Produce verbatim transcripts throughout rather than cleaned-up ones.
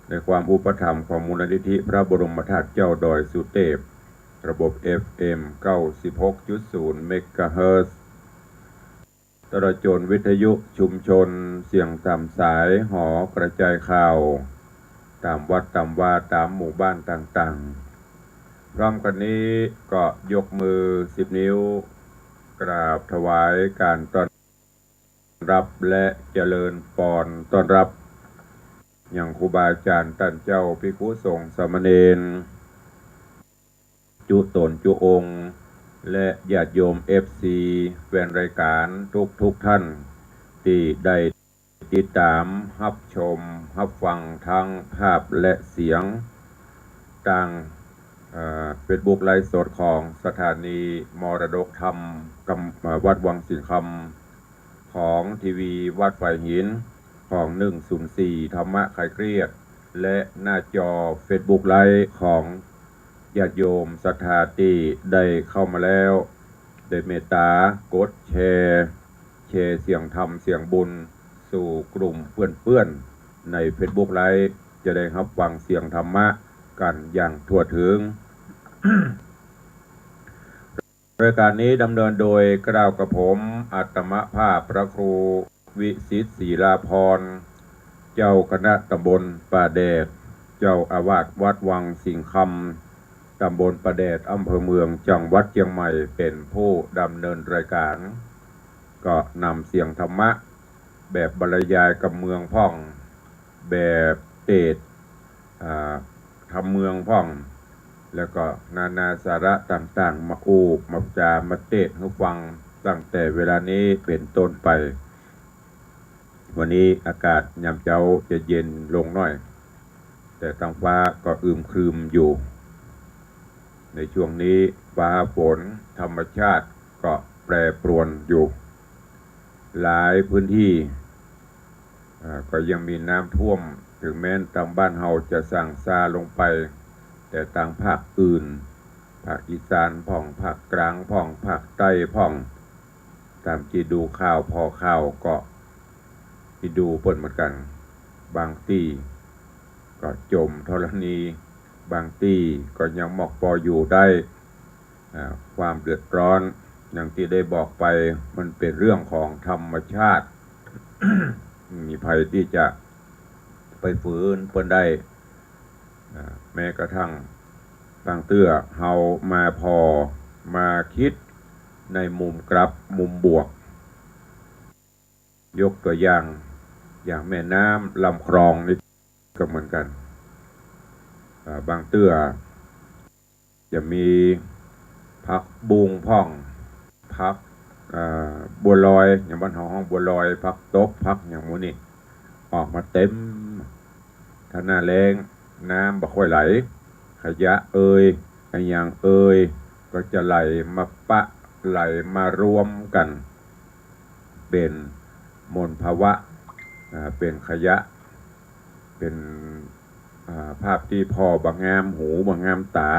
ในความอุปถัมภ์ของมูลนิธิพระบรมธาตุเจ้าดอยสุเตพ ระบบ เอฟ เอ็ม เก้าสิบหกจุดศูนย์ เมกะเฮิรตซ์ ตลอดจ๋นวิทยุชุมชนเสียงต๋ามสายหอกระจายข่าว ต๋ามวัดต๋ามวาต๋ามหมู่บ้านต่างๆ พร้อมกั๋นนี้ก็ยกมือสิบนิ้ว กราบถวายการต้อนรับและเจริญปอนต้อนรับ ยังครูบาอาจ๋ารย์ต้านเจ้าภิกขุสงฆ์สามเณร จุต๋นจุองค์ และญาติโยม เอฟซี แฟนรายก๋านทุกๆ ท่าน ตี้ได้ติดต๋ามฮับชมฮับฟังตึงภาพและเสียง ตาง เอ่อ เฟซบุ๊กไลฟ์สดของสถานีมรดกธรรมกำ เอ่อ วัดวังสิงห์คำ ของทีวีวัดฝายหิน ของหนึ่งศูนย์สี่ธรรมะคลายเครียด และหน้าจอเฟซบุ๊กไลฟ์ของญาติโยมศรัทธาตี้ได้เข้ามาแล้ว ได้เมตต๋ากดแชร์ แชร์เสียงธรรมเสียงบุญสู่กลุ่มเปื้อนๆ ในเฟซบุ๊กไลฟ์ จะได้ฮับฟังเสียงธรรมะกั๋นอย่างทั่วเถิง รายก๋านนี้ดำเนินโดยเกล้ากระผม อาตมาภาพพระครูวิสิทธิ์ ศิลาภรณ์ เจ้าคณะตำบลป่าแดด เจ้าอาวาสวัดวังสิงห์คำ ตำบลป่าแดด อำเภอเมือง จังหวัดเจียงใหม่ เป๋นผู้ดำเนินรายก๋าน ก็นำเสียงธรรมะแบบบรรยายกำเมืองพ่อง แบบเตสน์ อ่า ธรรมเมืองพ่อง แล้วก็นานาสาระต่างๆ มาอู้มาจ๋ามาเตสน์หื้อฟัง ตั้งแต่เวลานี้เป๋นต้นไป วันนี้อากาศยามเจ๊าจะเย็นลงหน้อย แต่ตางฟ้าก็อึมครึมอยู่ ในช่วงนี้ฟ้าฝนธรรมชาติก็แปรปรวนอยู่ หลายพื้นที่ อ่า ก็ยังมีน้ำท่วม เถิงแม้นตางบ้านเฮาจะส่างซาลงไป แต่ตางภาคอื่น ภาคอีสานพ่อง ภาคกลางพ่อง ภาคใต้พ่อง ต๋ามตี้ดูข่าวผ่อข่าวก็ไปดูเปิ้นเหมือนกั๋น บางตี้ก็จมธรณี บางตี้ก็ยังมอกปออยู่ได้ อ่า ความเดือดร้อนอย่างตี้ได้บอกไป มันเป๋นเรื่องของธรรมชาติ บ่มีใผตี้จะไปฝืนเปิ้นได้ อ่า แม้กระทั่งบางเตื้อเฮามาผ่อมาคิดในมุมกลับมุมบวก ยกตั๋วอย่าง อย่างแม่น้ำลำคลองนี่ก็เหมือนกั๋น อ่า บางเตื้อจะมีผักบุ้งพ่อง ผัก อ่า บัวลอย อย่างบ้านเฮาฮ้องบัวลอย ผักตบ ผักหยังหมู่นี้ ออกมาเต็ม ถ้าหน้าแล้งน้ำบ่ค่อยไหล ขยะเอย อะหยังเอย ก็จะไหลมาปะ ไหลมารวมกั๋น เป๋นมลภาวะ อ่า เป๋นขยะ เป๋น อ่า ภาพตี้ผ่อบ่งามหูบ่งามต๋า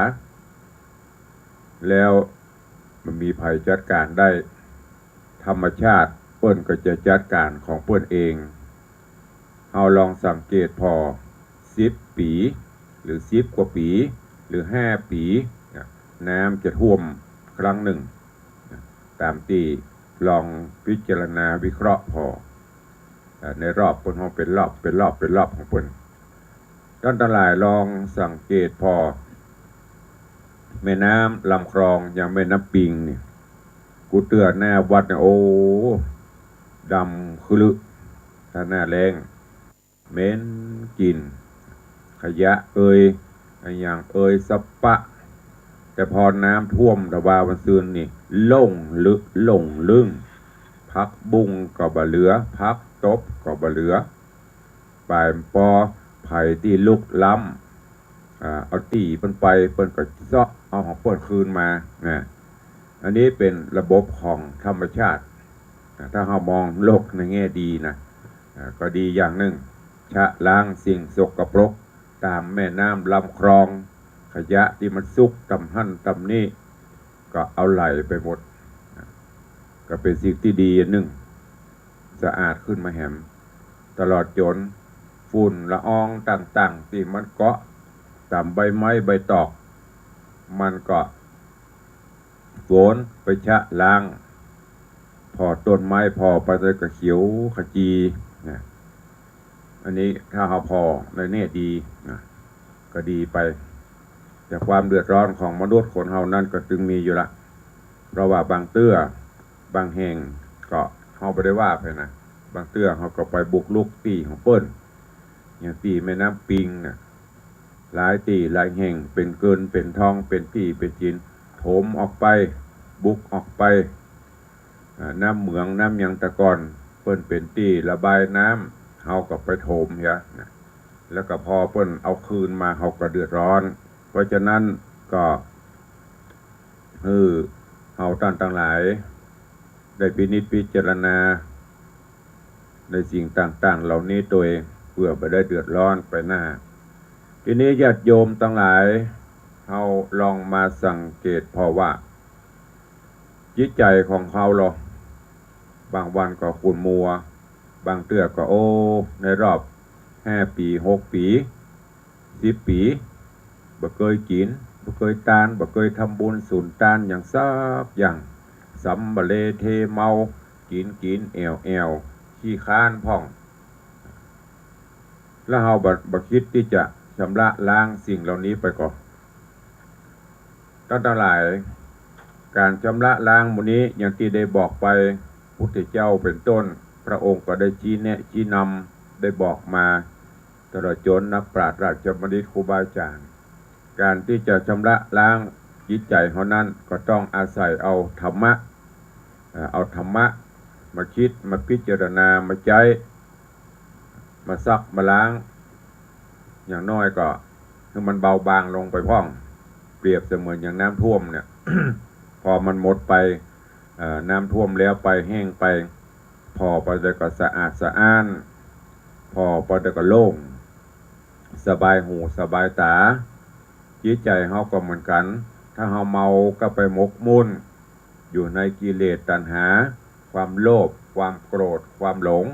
แล้วบ่มีใผจัดก๋านได้ ธรรมชาติเปิ้นก็จะจัดก๋านของเปิ้นเอง เฮาลองสังเกตผ่อ สิบปี๋ หรือสิบกว่าปี๋ หรือห้าปี๋ เนี่ย น้ำจะท่วมครั้งนึ่ง ต๋ามตี้ลองพิจารณาวิเคราะห์ผ่อ เอ่อ ในรอบเปิ้นฮ้องเป๋นรอบ เป๋นรอบ เป๋นรอบของเปิ้น ต้านตังหลายลองสังเกตผ่อ แม่น้ำลำคลองอย่างแม่น้ำปิงนี่ กู้เตื้อหน้าวัดเนี่ย โอ้ ดำคึลึ ถ้าหน้าแล้ง เหม็นกลิ่น ขยะเอย อะหยังเอย สะปะ แต่ผ่อน้ำท่วมตะวาวันซืนนี่ โล่งลึ โล่งลึ่ง ผักบุ้งก็บ่เหลือ ผักตบก็บ่เหลือ บ่ายปอ ใผตี้ลุกล้ำ อ่า เอาตี้เปิ้นไป เปิ้นก็เซาะเอาของเปิ้นคืนมา นะ อันนี้เป๋นระบบของธรรมชาติ นะ ถ้าเฮามองโลกในแง่ดีนะ อ่า ก็ดีอย่างนึ่ง ชะล้างสิ่งสกปรกต๋ามแม่น้ำลำคลอง ขยะตี้มันซุกต๋ามหั้นต๋ามนี้ ก็เอาไหลไปหมด นะ ก็เป๋นสิ่งตี้ดีอันนึ่ง สะอาดขึ้นมาแหม ตลอดจ๋น ฝุ่นละอองต่างๆ ตี้มันเกาะต๋ามใบไม้ใบตอก มันก็โกนไปชะล้าง ผ่อต้นไม้ผ่อไปแล้วก็เขียวขจีนะ อันนี้ถ้าเฮาผ่อในเนี่ยดีนะ ก็ดีไป แต่ความเดือดร้อนของมนุษย์คนเฮานั้นก็จึงมีอยู่ละ เพราะว่าบางเตื้อ บางแห่งก็เฮาบ่ได้ว่าไปนะ บางเตื้อเฮาก็ไปบุกรุกตี้ของเปิ้น อย่างตี้แม่น้ำปิงน่ะ หลายตี้หลายแห่งเป๋นเงินเป๋นทอง เป๋นตี้เป๋นถิ่น ถมออกไป บุกออกไป อ่า น้ำเหมืองน้ำหยังแต่ก่อน เปิ้นเป๋นตี้ระบายน้ำ เฮาก็ไปถมเหียนะ แล้วก็พอเปิ้นเอาคืนมา เฮาก็เดือดร้อน เพราะฉะนั้นก็ หื้อเฮาต้านตังหลาย ได้พินิจพิจารณาในสิ่งต่างๆ เหล่านี้โตย เปื้อบ่ได้เดือดร้อนไปหน้า ทีนี้ญาติโยมตังหลาย เฮาลองมาสังเกตผ่อว่า จิตใจ๋ของเฮาลอ บางวันก็ขุ่นมัว บางเตื้อก็ โอ้ ในรอบห้าปี๋ หกปี๋ สิบปี๋ บ่เกยกิ๋น บ่เกยตาน บ่เกยทำบุญสุนตานหยังสักอย่าง สำบ่าเลเทเมา กิ๋นกิ๋นแอ่วแอ่ว ขี้คร้านพ่อง แล้วเฮาบ่ บ่คิดตี้จะชำระล้างสิ่งเหล่านี้ไปก่อ ต้านตังหลาย ก๋านชำระล้างหมู่นี้ อย่างตี้ได้บอกไป พุทธเจ้าเป๋นต้น พระองค์ก็ได้ชี้แนะชี้นำ ได้บอกมา ตลอดจ๋นนักปราชญ์ราชบัณฑิตครูบาอาจ๋ารย์ ก๋านตี้จะชำระล้างจิตใจ๋เฮานั้น ก็ต้องอาศัยเอาธรรมะ เอ่อ เอาธรรมะมาคิด มาพิจารณา มาใจ๊ มาซักมาล้าง อย่างน้อยก็หื้อมันเบาบางลงไปพ่อง เปรียบเสมือนอย่างน้ำท่วมเนี่ย พอมันหมดไป เอ่อ น้ำท่วมแล้วไป แห้งไป ผ่อไปแล้วก็สะอาดสะอ้าน ผ่อไปแล้วก็โล่ง สบายหูสบายต๋า จิตใจ๋เฮาก็เหมือนกั๋น ถ้าเฮาเมาก็ไปหมกมุ่นอยู่ในกิเลสตัณหา ความโลภ ความโกรธ ความหลง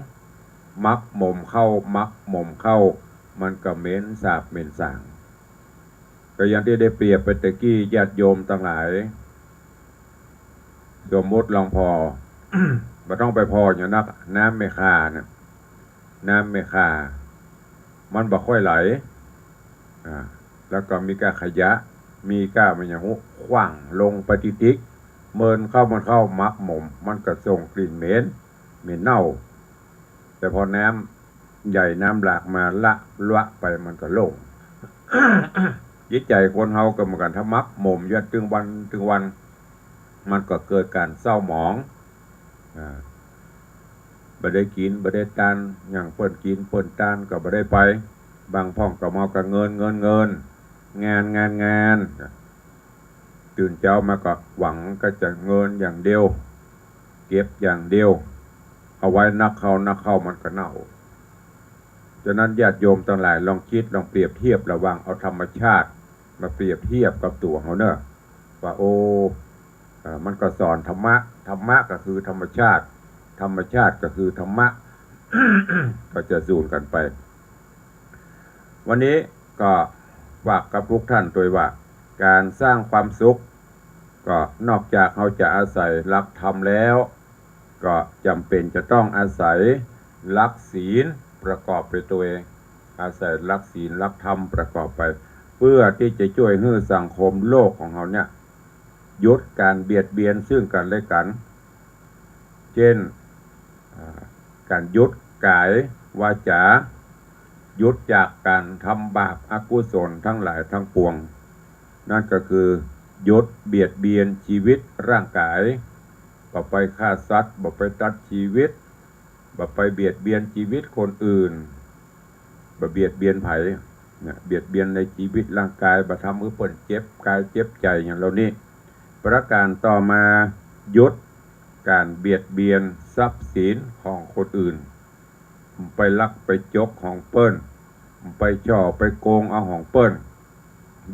หมักหมมเข้า หมักหมมเข้า มันก็เหม็นสาบเหม็นสาง ก็อย่างตี้ได้เปรียบไปตะกี้ ญาติโยมตังหลาย สมมุติลองผ่อ บ่ต้องไปผ่อหยังนัก น้ำแม่ข่าเนี่ย น้ำแม่ข่า มันบ่ค่อยไหล อ่า แล้วก็มีก้าขยะ มีก้าแม่นหยังฮู้ ขว้างลงไปติ๊กๆ เมินเข้า เมินเข้า หมักหมม มันก็ส่งกลิ่นเหม็น เหม็นเน่า แต่พอน้ำใหญ่น้ำหลากมาละละไป มันก็โล่ง จิตใจ๋คนเฮาก็เหมือนกั๋น ถ้าหมักหมมอยู่ตึงวันตึงวัน มันก็เกิดก๋านเศร้าหมอง อ่า บ่ได้กิ๋น บ่ได้ตาน อย่างเปิ้นกิ๋นเปิ้นตานก็บ่ได้ไป บางพ่องก็เมากับเงิน เงิน เงิน งาน งาน งาน ตื่นเจ๊ามาก็หวังก็จะเงินอย่างเดียว เก็บอย่างเดียว เอาไว้นักเข้า นักเข้ามันก็เน่า ฉะนั้นญาติโยมตังหลายลองกึ๊ด ลองเปรียบเทียบระหว่างเอาธรรมชาติมาเปรียบเทียบกับตั๋วเฮาเน่อ ว่า โอ้ เอ่อ มันก็สอนธรรมะ ธรรมะก็คือธรรมชาติ ธรรมชาติก็คือธรรมะ ก็จะสูนกั๋นไป วันนี้ก็ฝากกับทุกท่านตวยว่า ก๋านสร้างความสุข ก็นอกจากเฮาจะอาศัยหลักธรรมแล้ว ก็จ๋ำเป๋นจะต้องอาศัยหลักศีลประกอบไปตวย อาศัยหลักศีลหลักธรรมประกอบไป เปื้อตี้จะจ้วยหื้อสังคมโลกของเฮาเนี่ย หยุดก๋านเบียดเบียนซึ่งกั๋นและกั๋น เจ้น อ่า ก๋านหยุดก๋ายวาจ๋า หยุดจากก๋านทำบาปอกุศลทั้งหลายทั้งปวง นั่นก็คือหยุดเบียดเบียนจีวิตร่างก๋าย บ่ไปฆ่าสัตว์ บ่ไปตัดจีวิต บ่ไปเบียดเบียนจีวิตคนอื่น บ่เบียดเบียนใผ นะ เบียดเบียนในจีวิตร่างก๋าย บ่ทำหื้อเปิ้นเจ็บก๋ายเจ็บใจ๋อย่างเหล่านี้ ประก๋านต่อมา หยุดก๋านเบียดเบียนทรัพย์สินของคนอื่น ไปลักไปจกของเปิ้น ไปฉ้อไปโกงเอาของเปิ้น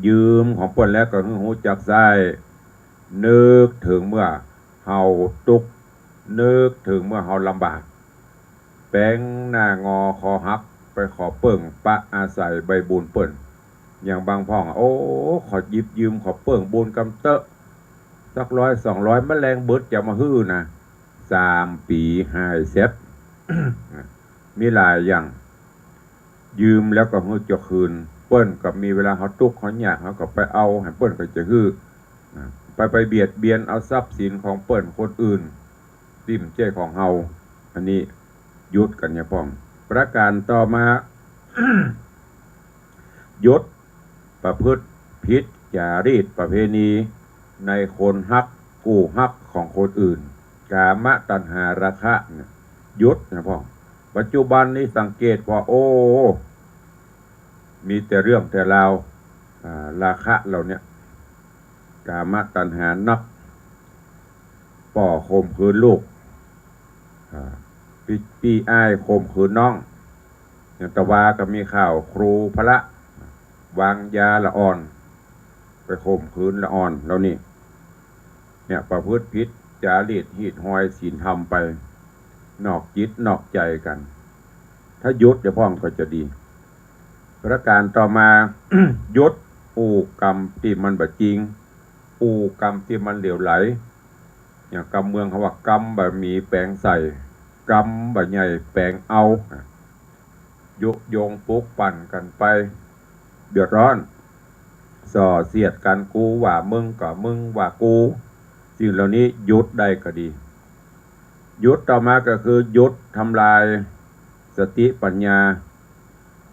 ยืมของเปิ้นแล้วก็หื้อฮู้จักใจ๊ นึกเถิงเมื่อเฮาตุ๊กข์ นึกเถิงเมื่อเฮาลำบาก แป๋งหน้างอคอหัก ไปขอเปิ้งปะอาศัยใบบุญเปิ้น อย่างบางพ่อง โอ้ ขอหยิบยืม ขอเปิ้งบุญกำเต๊อะ สักร้อยสองร้อย มะแลงเบิดจะมาหื้อนะ สามปี๋หายแซ็บ มีหลายอย่าง ยืมแล้วก็หื้อจะคืน เปิ้นก็มีเวลาเฮาตุ๊กข์เฮายาก เฮาก็ไปเอา ให้เปิ้นก็จะหื้อ นะ ไป ไปเบียดเบียนเอาทรัพย์สินของเปิ้นคนอื่น ตี้บ่ใจ้ของเฮา อันนี้หยุดกั๋นเหียพ่อง ประการต่อมา หยุดประพฤติผิดจารีตประเพณีในคนฮัก กู้ฮักของคนอื่น กามตัณหาราคะเนี่ย หยุดนะพ่อง ปัจจุบันนี้สังเกตว่า โอ้ มีแต่เรื่องแต่ราว อ่า ราคะเหล่าเนี้ย กามตัณหานัก ป้อข่มขืนลูก อ่า ปี้ ปี้อ้ายข่มขืนน้อง อย่างตะวาก็มีข่าวครูพระ วางยาละอ่อน ไปข่มขืนละอ่อนเหล่านี้ เนี่ย ประพฤติผิดจารีตฮีตฮอยศีลธรรมไป นอกจิตนอกใจ๋กั๋น ถ้าหยุดเหียพ่องก็จะดี ประการต่อมา หยุดอู้กรรมตี้มันบ่จริง อู้กรรมตี้มันเหลวไหล อย่างกำเมืองเขาว่า กำบ่หมีแป๋งใส่ กำบ่ใหญ่แป๋งเอา ยุยงปลุกปั่นกั๋นไป เดือดร้อน ส่อเสียดกั๋น กูว่ามึงก็มึงว่ากู สิ่งเหล่านี้หยุดได้ก็ดี หยุดต่อมาก็คือหยุดทำลายสติปัญญา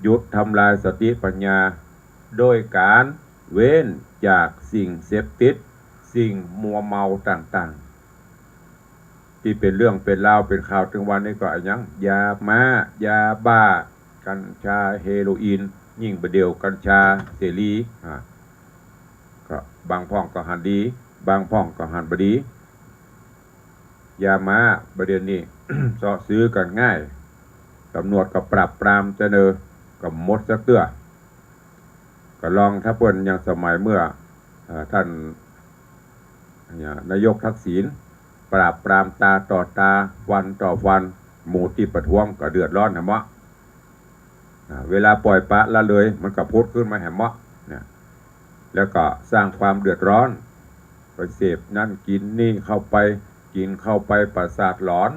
หยุดทำลายสติปัญญา โดยก๋านเว้นจากสิ่งเสพติด สิ่งมัวเมาต่างๆ ตี้เป๋นเรื่องเป๋นราวเป๋นข่าวตึงวันนี้ก็อะหยัง ยาม้า ยาบ้า กัญชา เฮโรอีน ยิ่งบ่าเดี่ยวกัญชาเสรี อ่า ก็บางพ่องก็หันดี บางพ่องก็หันบ่ดี ยาม้าบ่าเดี่ยวนี้ เซาะซื้อกั๋นง่าย ตำรวจก็ปราบปรามจะเนอ ก็หมดสักเตื้อ ก็ลองถ้าเปิ้นยังสมัยเมื่อ เอ่อ ท่าน เนี่ย นายกทักษิณ ปราบปรามตาต่อตา ฟันต่อฟัน หมู่ตี้ประท้วงก็เดือดร้อนแหมเนาะ อ่า เวลาปล่อยปละละเลย มันก็ผุดขึ้นมาแหมเนาะ เนี่ย แล้วก็สร้างความเดือดร้อน ไปเสพนั่นกินนี่เข้าไป กิ๋นเข้าไปประสาทหลอน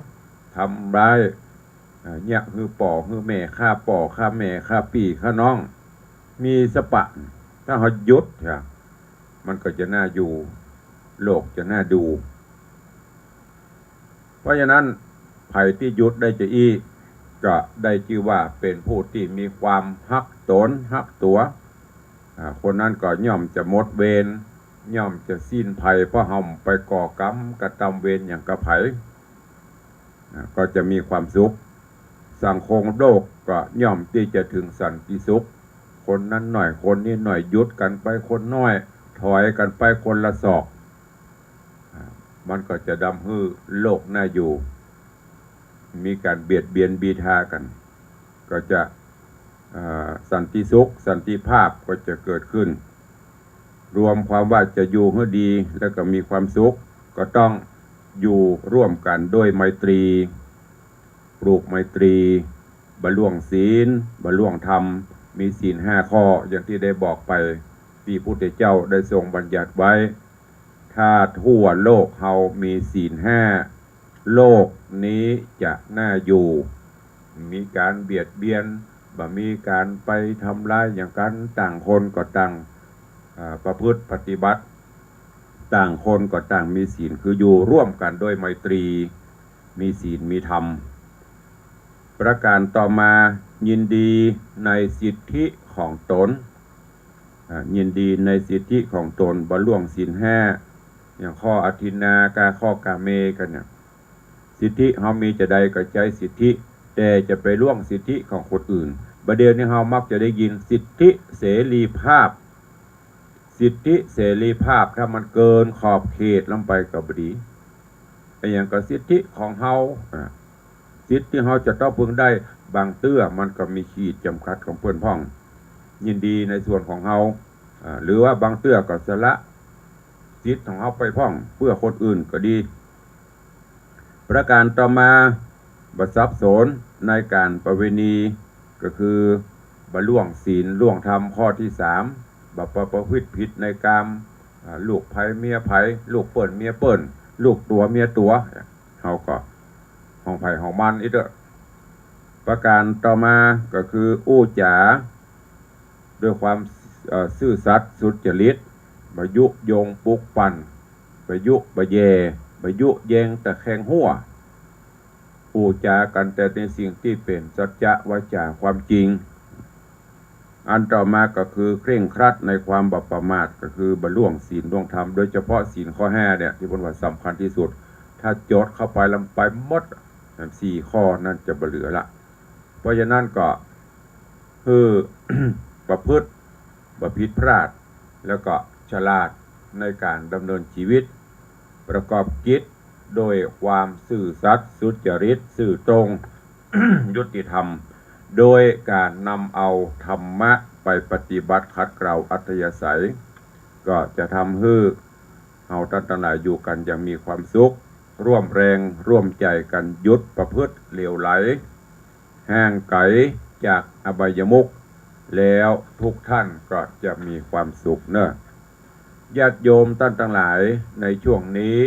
ทำร้าย อ่า เยียะหื้อป้อหื้อแม่ ฆ่าป้อฆ่าแม่ ฆ่าปี้ฆ่าน้อง มีสะปะ ถ้าเฮาหยุดเถอะ มันก็จะน่าอยู่ โลกจะน่าดู เพราะฉะนั้น ใผตี้หยุดได้จะอี้ ก็ได้จื้อว่าเป๋นผู้ตี้มีความฮักต๋นฮักตั๋ว อ่า คนนั้นก็ย่อมจะหมดเวร ย่อมจะสิ้นภัย เพราะเฮาบ่ไปก่อกรรมกระตำเวรหยังกับใผ อ่า ก็จะมีความสุข สังคมโลกก็ย่อมตี้จะเถิงสันติสุข คนนั้นหน่อย คนนี้หน่อย หยุดกั๋นไป คนน้อย ถอยกั๋นไปคนละศอก อ่า มันก็จะดำหื้อโลกน่าอยู่ มีก๋านเบียดเบียนบีทากั๋น ก็จะ อ่า สันติสุข สันติภาพก็จะเกิดขึ้น รวมความว่าจะอยู่หื้อดี แล้วก็มีความสุข ก็ต้องอยู่ร่วมกั๋นด้วยไมตรี ปลูกไมตรี บ่ล่วงศีล บ่ล่วงธรรม มีศีลห้าข้อ อย่างตี้ได้บอกไป ตี้พุทธเจ้าได้ทรงบัญญัติไว้ ถ้าทั่วโลกเฮามีศีลห้า โลกนี้จะน่าอยู่ มีก๋านเบียดเบียน บ่มีก๋านไปทำร้ายหยังกั๋น ต่างคนก็ต่าง อ่า ประพฤติปฏิบัติ ต่างคนก็ต่างมีศีล คืออยู่ร่วมกั๋นด้วยไมตรี มีศีลมีธรรม ประการต่อมา ยินดีในสิทธิของต๋น อ่า ยินดีในสิทธิของต๋น บ่ล่วงศีลห้า อย่างข้ออทินนา กา ข้อกาเมกั๋นเนี่ย สิทธิเฮามีจาใดก็ใจ๊สิทธิ แต่จะไปล่วงสิทธิของคนอื่น บ่าเดี่ยวนี้เฮามักจะได้ยินสิทธิเสรีภาพ สิทธิเสรีภาพ ถ้ามันเกินขอบเขตลงไปก็บ่ดี อะหยังก็สิทธิของเฮา อ่า สิทธิตี้เฮาจะต้องพึงได้ บางเตื้อมันก็มีขีดจ๋ำกัดของเปิ้นพ่อง ยินดีในส่วนของเฮา อ่า หรือว่าบางเตื้อก็สละสิทธิของเฮาไปพ่อง เปื้อคนอื่นก็ดี ประการต่อมา บ่สับสนในก๋านประเวณี ก็คือบ่ล่วงศีลล่วงธรรมข้อตี้สาม บ่ประพฤติผิดในกาม อ่า ลูกใผเมียใผ ลูกเปิ้นเมียเปิ้น ลูกตั๋วเมียตั๋ว เฮาก็ห้องใผห้องมันอี้เต๊อะ ประการต่อมาก็คืออู้จ๋าด้วยความ เอ่อ ซื่อสัตย์สุจริต บ่ยุยงปลุกปั่น บ่ยุบ่แย่ บ่ยุแยงตะแคงหัว อู้จ๋ากั๋นแต่ในสิ่งตี้เป๋นสัจจะวาจ๋าความจริง อันต่อมาก็คือเคร่งครัดในความบ่ประมาท ก็คือบ่ล่วงศีลล่วงธรรม โดยเฉพาะศีลข้อห้าเนี่ย ตี้เปิ้นว่าสำคัญตี้สุด ถ้าจดเข้าไปแล้วไปหมด สี่ข้อนั้นจะบ่เหลือละ เพราะฉะนั้นก็คือ ประพฤติบ่ผิดพลาด แล้วก็ฉลาดในการดำเนินชีวิต ประกอบกิจโดยความซื่อสัตย์สุจริตซื่อตรง ยุติธรรม โดยการนำเอาธรรมะไปปฏิบัติขัดเกลาอัธยาศัย ก็จะทำหื้อเฮาต้านตังหลายอยู่กั๋นอย่างมีความสุข ร่วมแรงร่วมใจ๋กั๋นหยุดประพฤติเหลวไหล ห่างไก๋จากอบายมุข แล้วทุกท่านก็จะมีความสุขเนาะ ญาติโยมต้านตังหลาย ในช่วงนี้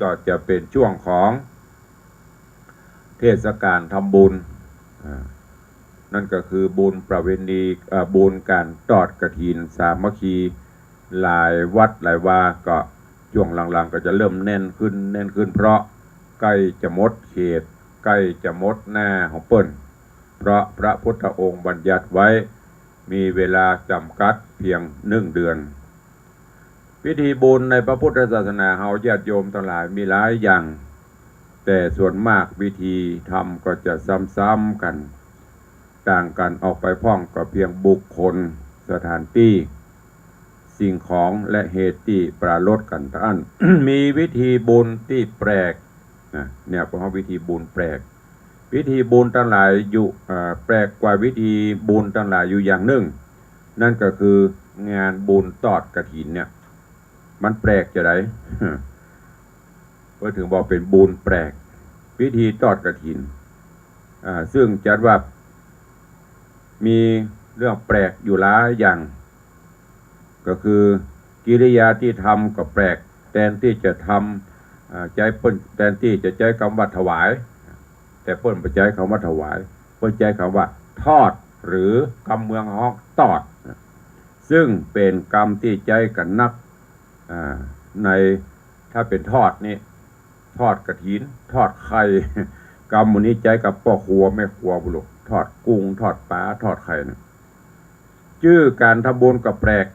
ก็จะเป๋นช่วงของเทศกาลทำบุญ อ่า นั่นก็คือบุญประเวณี เอ่อ บุญก๋านทอดกฐินสามัคคี หลายวัดหลายวา ก็ช่วงหลังๆ ก็จะเริ่มแน่นขึ้น แน่นขึ้น เพราะใก้จะหมดเขต ใก้จะหมดหน้าของเปิ้น เพราะพระพุทธองค์บัญญัติไว้ มีเวลาจ๋ำกัดเพียงหนึ่งเดือน พิธีบุญในพระพุทธศาสนาเฮาญาติโยมตังหลายมีหลายอย่าง แต่ส่วนมากพิธีทำก็จะซ้ำๆ กั๋น ต่างกั๋นออกไปพ่องก็เพียงบุคคล สถานตี้ สิ่งของและเหตุตี้ปรารภกั๋นเต้าอั้น มีพิธีบุญตี้แปลกนะ เนี่ย เพราะว่าพิธีบุญแปลก พิธีบุญตังหลายอยู่ เอ่อ แปลกกว่าพิธีบุญตังหลายอยู่อย่างนึ่ง นั่นก็คืองานบุญทอดกฐินเนี่ย มันแปลกจาใด เปิ้นถึงบอกเป๋นบุญแปลก พิธีทอดกฐิน อ่า ซึ่งจัดว่ามีเรื่องแปลกอยู่หลายอย่าง ก็คือกิริยาตี้ทำก็แปลก แตนตี้จะทำ อ่า ใจ๊เปิ้น แตนตี้จะใจ๊กำว่าถวาย แต่เปิ้นบ่ใจ๊กำว่าถวาย เปิ้นใจ๊กำว่าทอด หรือกำเมืองฮ้องตอด ซึ่งเป๋นกำตี้ใจ๊กั๋นนัก อ่า ใน ถ้าเป๋นทอดนี่ ทอดกฐิน ทอดไข่ กำหมู่นี้ใจ๊กับป้อครัวแม่ครัวปู้นลูก ทอดกุ้ง ทอดป๋า ทอดไข่นะ จื้อก๋านทำบุญก็แปลก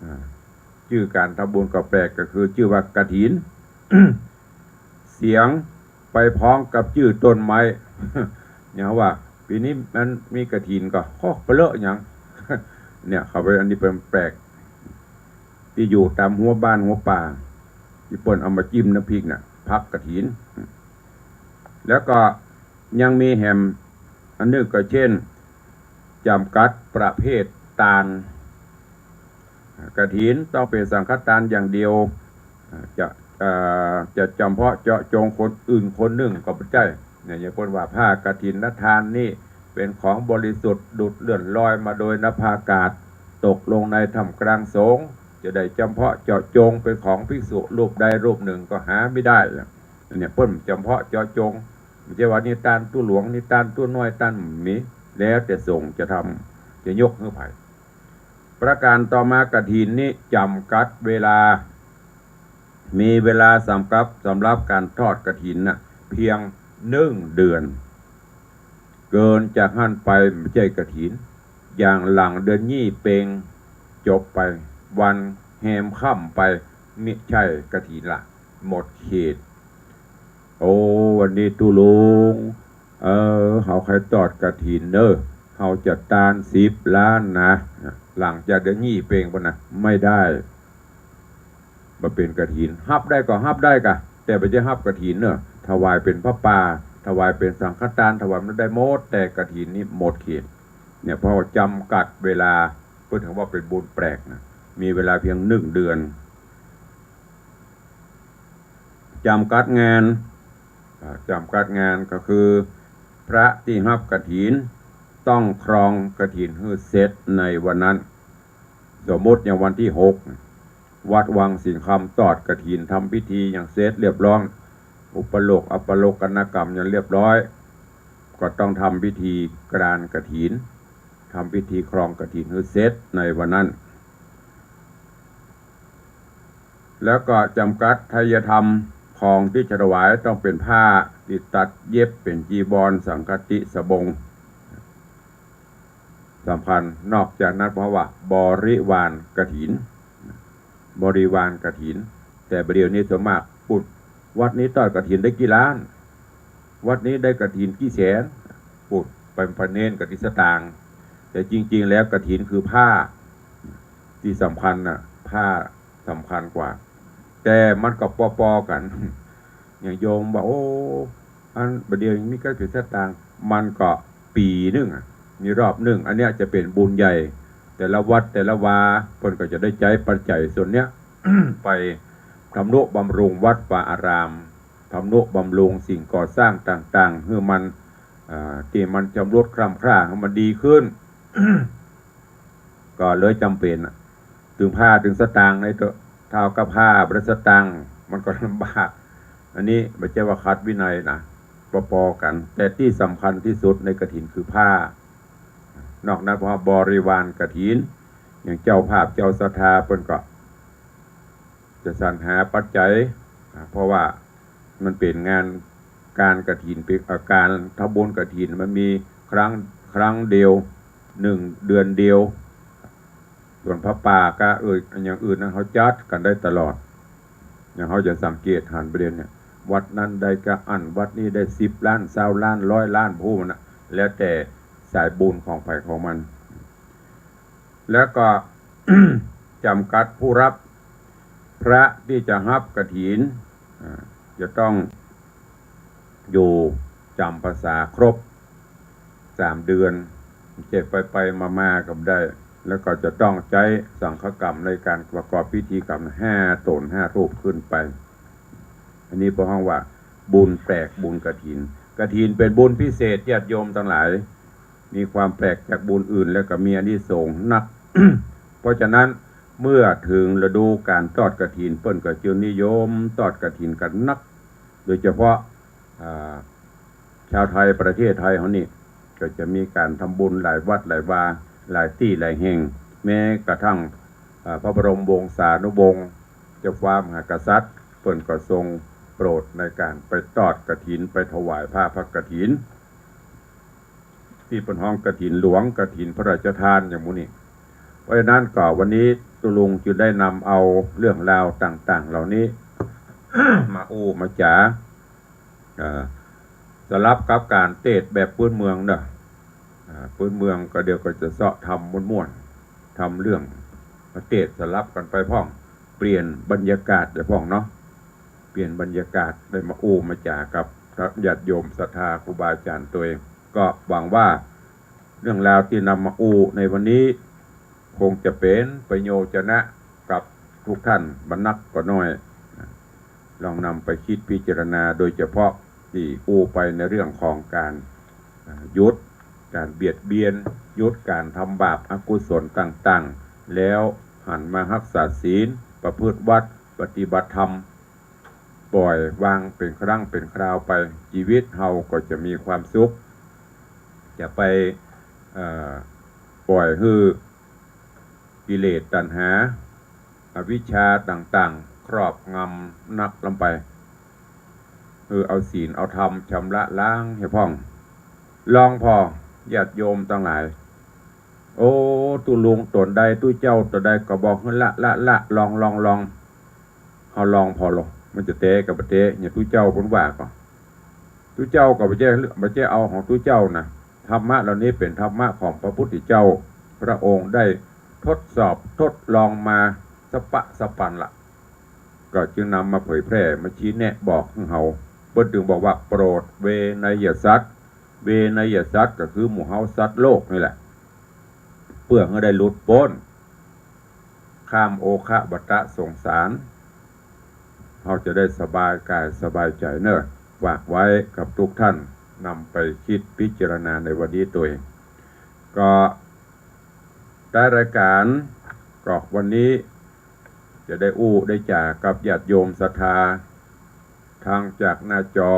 อ่า จื้อก๋านทำบุญก็แปลก ก็คือจื้อว่ากฐิน เสียงไปพ้องกับจื้อต้นไม้ เนี่ยว่า ปี๋นี้มันมีกฐินก็ โอ้ ปะเลอะหยัง เนี่ย เขาไป อันนี้เป๋นแปลก ตี้อยู่ต๋ามฮั้วบ้านฮั้วป่า ตี้เปิ้นเอามาจิ้มน้ำพริกน่ะ ผักกฐิน แล้วก็ยังมีแหมอันนึ่งก็เช่น จ๋ำกัดประเภทตาน กฐินต้องเป๋นสังฆตานอย่างเดียว จะ เอ่อ จะจ๋ำเพาะเจาะจงคนอื่นคนนึ่งก็บ่ใจ้ เนี่ย อย่างเปิ้นว่าผ้ากฐินทานนี่เป๋นของบริสุทธิ์ดุจเลื่อนลอยมาโดยนภากาศ ตกลงในถ้ำกลางสงฆ์ จะได้จ๋ำเพาะเจาะจงเป๋นของภิกษุรูปใดรูปนึ่งก็หามิได้ เนี่ย เปิ้นจ๋ำเพาะเจาะจง บ่ใจ้ว่านี่ตานตู้หลวง นี่ตานตู้น้อย ตาน บ่มี แล้วแต่สงฆ์จะทำ จะยกหื้อใผ ประการต่อมากฐินนี้จ๋ำกัดเวลา มีเวลาสำกับ สำหรับก๋านทอดกฐินน่ะ เพียงนึ่งเดือน เกินจากหั้นไปบ่ใจ้กฐิน อย่างหลังเดือนยี่เป็ง จบไป วันแฮมค่ำไป มิใจ้กฐินละ หมดเขต โอ้ วันนี้ตู้หลวง เออ เฮาใค่ทอดกฐินเน่อ เฮาจะตานสิบล้านนะ หลังจากเดือนยี่เป็งปู้นนะ ไม่ได้ บ่เป๋นกฐิน ฮับได้ก็ฮับได้ก่ะ แต่บ่ใจ้ฮับกฐินเน่อ ถวายเป๋นผ้าป่า ถวายเป๋นสังฆตาน ถวายมันได้หมด แต่กฐินนี่หมดเขต เนี่ย เพราะว่าจ๋ำกัดเวลา เปิ้นถึงว่าเป๋นบุญแปลกนะ มีเวลาเพียงนึ่งเดือน จ๋ำกัดงาน อ่า จ๋ำกัดงานก็คือ พระตี้ฮับกฐินต้องครองกฐินหื้อเสร็จในวันนั้น สมมุติอย่างวันตี้หก วัดวังสิงห์คำตอดกฐิน ทำพิธีอย่างเสร็จเรียบร้อย อุปโลกอัปโลกนกรรมอย่างเรียบร้อย ก็ต้องทำพิธีกรานกฐิน ทำพิธีครองกฐินหื้อเสร็จในวันนั้น แล้วก็จำกัดไทยธรรม ของตี้จะถวายต้องเป๋นผ้าตี้ตัดเย็บเป๋นจีวร สังฆาติ สบง สำคัญ นอกจากนั้นเพราะว่าบริวารกฐิน บริวารกฐิน แต่บ่าเดี่ยวนี้ส่วนมาก ปุ้น วัดนี้ตอดกฐินได้กี่ล้าน วัดนี้ได้กฐินกี่แสน ปุ้น ไป ไปเน้นกั๋นตี้สตางค์ แต่จริงๆ แล้วกฐินคือผ้าตี้สำคัญน่ะ ผ้าสำคัญกว่า แต่มันก็ปอๆ กั๋น อย่างโยมว่า โอ้ อันบ่าเดี่ยวนี้มีกั๋นเป๋นสตางค์ มันก็ปี๋นึ่งอะ มีรอบนึ่ง อันเนี้ยจะเป๋นบุญใหญ่ แต่ละวัดแต่ละวา เปิ้นก็จะได้ใจ๊ปัจจัยส่วนเนี้ย ไปทำนุบำรุงวัดวาอาราม ทำนุบำรุงสิ่งก่อสร้างต่างๆ หื้อมัน อ่า ตี้มันชำรุดคร่ำคร่า หื้อมันดีขึ้น ก็เลยจ๋ำเป๋นอะ เถิงผ้าเถิงสตางค์ในเต๊อะ ถ้าเอาก้าผ้าบ่ได้สตางค์ มันก็ลำบาก อันนี้บ่ใจ้ว่าขัดวินัยนะ ปอๆ กั๋น แต่ตี้สำคัญตี้สุดในกฐินคือผ้า นอกนั้นเพราะบริวารกฐิน อย่างเจ้าภาพเจ้าศรัทธาเปิ้นก็จะสรรหาปัจจัย อ่า เพราะว่ามันเป๋นงาน ก๋านกฐินเป๋น เอ่อ ก๋านทำบุญกฐินมันมีครั้ง ครั้งเดียว นึ่งเดือนเดียว ส่วนผ้าป่าก็ เอ่อ อย่างอื่นนั้นเฮาจัดกั๋นได้ตลอด อย่างเฮาจะสังเกตหันบ่าเดี่ยวนี้ วัดนั้นได้ก้าอั้น วัดนี้ได้สิบล้าน ซาวล้าน ร้อยล้าน บ่ฮู้มันน่ะ แล้วแต่สายบุญของใผของมัน แล้วก็ จ๋ำกัดผู้ฮับ พระตี้จะฮับกฐิน อ่า จะต้องอยู่จ๋ำพรรษาครบสามเดือน จะไปๆ มาๆ ก็บ่ได้ แล้วก็จะต้องใจ๊สังฆกรรมในก๋านประกอบพิธีกรรมห้าต๋นห้ารูปขึ้นไป อันนี้เปิ้นฮ้องว่าบุญแปลกบุญกฐิน กฐินเป๋นบุญพิเศษญาติโยมตังหลาย มีความแปลกจากบุญอื่น แล้วก็มีอานิสงส์นัก เพราะฉะนั้นเมื่อเถิงฤดูก๋านตอดกฐิน เปิ้นก็จึงนิยมตอดกฐินกั๋นนัก โดยเฉพาะ อ่า ชาวไทยประเทศไทยเฮานี่ ก็จะมีก๋านทำบุญหลายวัดหลายวา หลายตี้หลายแห่ง แม้กระทั่ง อ่า พระบรมวงศานุวงศ์ เจ้าฟ้ามหากษัตริย์ เปิ้นก็ทรงโปรดในก๋านไปตอดกฐิน ไปถวายผ้าพระกฐิน ตี้เปิ้นฮ้องกฐินหลวง กฐินพระราชทานอย่างหมู่นี้ เพราะฉะนั้นก็วันนี้ตุ๊ลุงจึงได้นำเอาเรื่องราวต่างๆ เหล่านี้ มาอู้มาจ๋า เอ่อ สลับกับก๋านเตสน์แบบปื๊นเมืองเนาะ อ่า ปื๊นเมืองก็เดี๋ยวก็จะเซาะทำม่วนๆ ทำเรื่องมาเตสน์สลับกั๋นไปพ่อง เปลี่ยนบรรยากาศไปพ่องเนาะ เปลี่ยนบรรยากาศได้มาอู้มาจ๋ากับญาติโยมศรัทธาครูบาอาจารย์ตวย ก็หวังว่าเรื่องราวตี้นำมาอู้ในวันนี้ คงจะเป๋นประโยชน์นะกับทุกท่านบ่นักก็น้อย ลองนำไปคิดพิจารณา โดยเฉพาะตี้อู้ไปในเรื่องของก๋าน อ่า หยุดก๋านเบียดเบียน หยุดก๋านทำบาปอกุศลต่างๆ แล้วหันมาฮักษาศีล ประพฤติวัตร ปฏิบัติธรรม ปล่อยวางเป๋นครั้งเป๋นคราวไป ชีวิตเฮาก็จะมีความสุข จะไป เอ่อ ปล่อยหื้อกิเลสตัณหา อวิชชาต่างๆ ครอบงำนักล้ำไป หื้อเอาศีลเอาธรรมชำระล้างหื้อพ่อง ลองผ่อ ญาติโยมตังหลาย โอ้ ตุ๊ลุงต๋นใด ตุ๊เจ้าต๋นใดก็บอกหื้อละ ละ ละ ลอง ลอง ลอง เฮาลองผ่อลอง มันจะแต๊ก็บ่แต๊ อย่างตุ๊เจ้าเปิ้นว่าก็ ตุ๊เจ้าก็บ่ใจ้ บ่ใจ้เอาของตุ๊เจ้านะ ธรรมะเหล่านี้เป๋นธรรมะของพระพุทธเจ้า พระองค์ได้ทดสอบทดลองมาสะปะสะปันละ ก็จึงนำมาเผยแพร่ มาชี้แนะบอกหื้อเฮา เปิ้นจึงบอกว่าโปรดเวไนยสัตว์ เวไนยสัตว์ก็คือหมู่เฮาสัตว์โลกนี่แหละ เปื้อหื้อได้หลุดป๊น ข้ามโอคะวัฏสงสาร เฮาจะได้สบายกายสบายใจ๋เนาะ ฝากไว้กับทุกท่าน นำไปกึ๊ดพิจารณาในวันนี้ตวย ก็ ท้ายรายก๋าน ก็วันนี้จะได้อู้ได้จ๋ากับญาติโยมศรัทธา ตึงจากหน้าจอ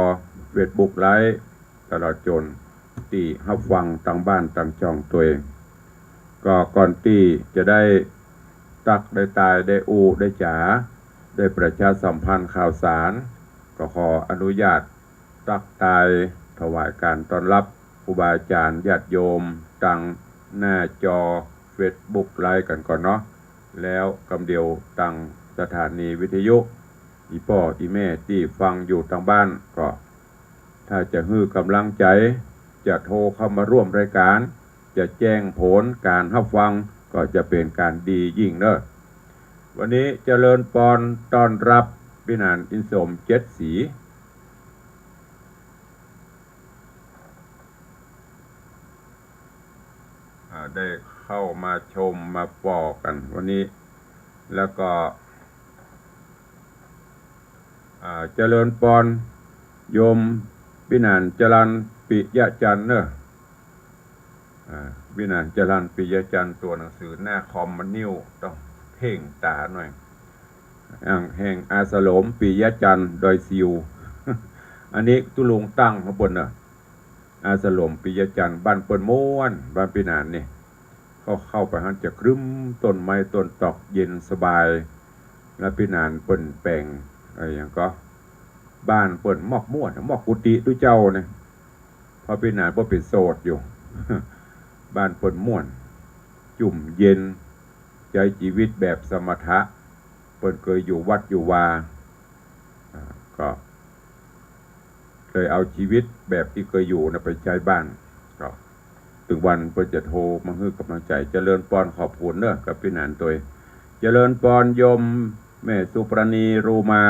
เฟซบุ๊กไลฟ์ ตลอดจ๋นตี้ฮับฟังตางบ้านตางจ้องตวย ก็ก่อนตี้จะได้ตั๊กได้ตายได้อู้ได้จ๋า ได้ประชาสัมพันธ์ข่าวสาร ก็ขออนุญาตตั๊กตายถวายก๋านต้อนฮับครูบาอาจ๋ารย์ญาติโยมตางหน้าจอเฟซบุ๊กไลฟ์กั๋นก่อนเนาะ แล้วกำเดียวตางสถานีวิทยุ อี่ป้ออี่แม่ตี้ฟังอยู่ตางบ้านก็ ถ้าจะหื้อก๋ำลังใจ๋ จะโทรเข้ามาร่วมรายก๋าน จะแจ้งผลก๋านฮับฟัง ก็จะเป๋นก๋านดียิ่งเน่อ วันนี้เจริญปอนต้อนฮับปี้หนานอินสมเจ็ดสี อ่า ได้เข้ามาชมมาปอกั๋นวันนี้ แล้วก็ อ่า เจริญปอนโยมปี้หนานจรัญปิยะจันทร์เน่อ อ่า ปี้หนานจรัญปิยะจันทร์ ตั๋วหนังสือหน้าคอมมันนิ่ว ต้องเพ่งต๋าหน่อย อ่างแห่งอาสลมปิยะจันทร์ดอยซิว อันนี้ตุ๊ลุงตั้งของเปิ้นเน่อ อาสลมปิยะจันทร์ บ้านเปิ้นม่วน บ้านปี้หนานนี่ เข้า เข้าไปหั้นจะครึ้ม ต้นไม้ต้นตอกเย็นสบาย แล้วปี้หนานเปิ้นแป๋ง อะหยังก็ บ้านเปิ้นมอกม่วน มอกกุฏิตุ๊เจ้าเนี่ย เพราะปี้หนานเปิ้นเป๋นโสดอยู่ บ้านเปิ้นม่วน จุ่มเย็น ใจ๊จีวิตแบบสมถะ เปิ้นเกยอยู่วัดอยู่วา อ่า ก็ เลยเอาจีวิตแบบตี้เกยอยู่น่ะไปใจ๊บ้าน ก็ ตึงวันเปิ้นจะโทรมาหื้อก๋ำลังใจ๋ เจริญปอนขอบคุณเน่อ กับปี้หนานตวย เจริญปอนโยมแม่สุปราณี รูมา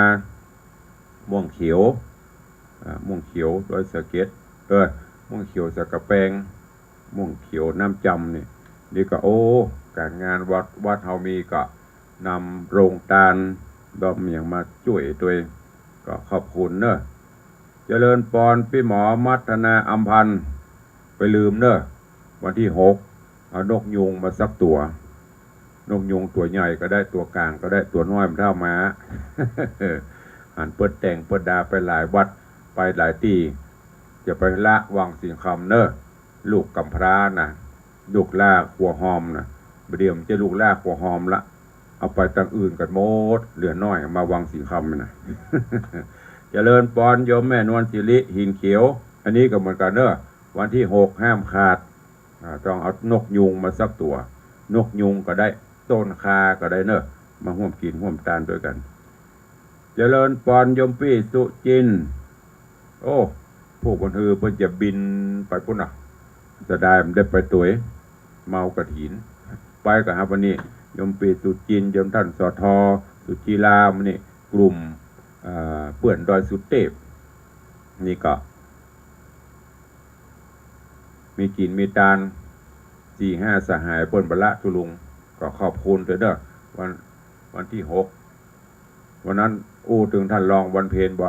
ม่วงเขียว อ่า ม่วงเขียวดอยสะเก็ด เออ ม่วงเขียวสักกะแปง ม่วงเขียวน้ำจำนี่ นี่ก็ โอ้ ก๋านงานวัด วัดเฮามีก็นำโรงตาน ดอมหยังมาจ้วยตวย ก็ขอบคุณเน่อ เจริญปอนปี้หมอมัทนาอำพันธ์ ไปลืมเน่อ วันตี้หก เอานกยูงมาสักตั๋ว นกยูงตั๋วใหญ่ก็ได้ ตั๋วก๋างก็ได้ ตั๋วน้อยมันเต้าหมา หันเปิ้นแต่งเปิ้นดาไปหลายวัด ไปหลายตี้ จะไปละวังสิงห์คำเน่อ ลูกก๋ำพร้าน่ะ ลูกหล้าครัวฮอมน่ะ บ่าเดี่ยวมันจะลูกหล้าครัวฮอมละ เอาไปตางอื่นกั๋นหมด เหลือน้อยมาวังสิงห์คำน่ะ เจริญปอนโยมแม่นวลสิริ หินเขียว อันนี้ก็เหมือนกั๋นเน่อ วันตี้หกห้ามขาด อ่า ต้องเอานกยูงมาสักตั๋ว นกยูงก็ได้ ต้นข่าก็ได้เน่อ มาฮ่วมกิ๋นฮ่วมตานตวยกั๋น เจริญปอนโยมปี้สุจินทร์ โอ้ ผู้คนหือเปิ้นจะบินไปปู๊นน่ะ เสียดายบ่ได้ไปตวย เมากฐิน ไปก็หาวันนี้ โยมปี้สุจินทร์ โยมต้าน สอทอ สุจิรา มื้อนี้ กลุ่ม เอ่อ เปื้อนดอยสุเตพ นี่ก็ มีกิ๋นมีตาน สี่ห้าสหายเปิ้นบ่ละตุ๊ลุง ก็ขอบคุณตวยเน่อ วัน วันตี้หก วันนั้นอู้เถิงต้านรองวันเพ็ญบ่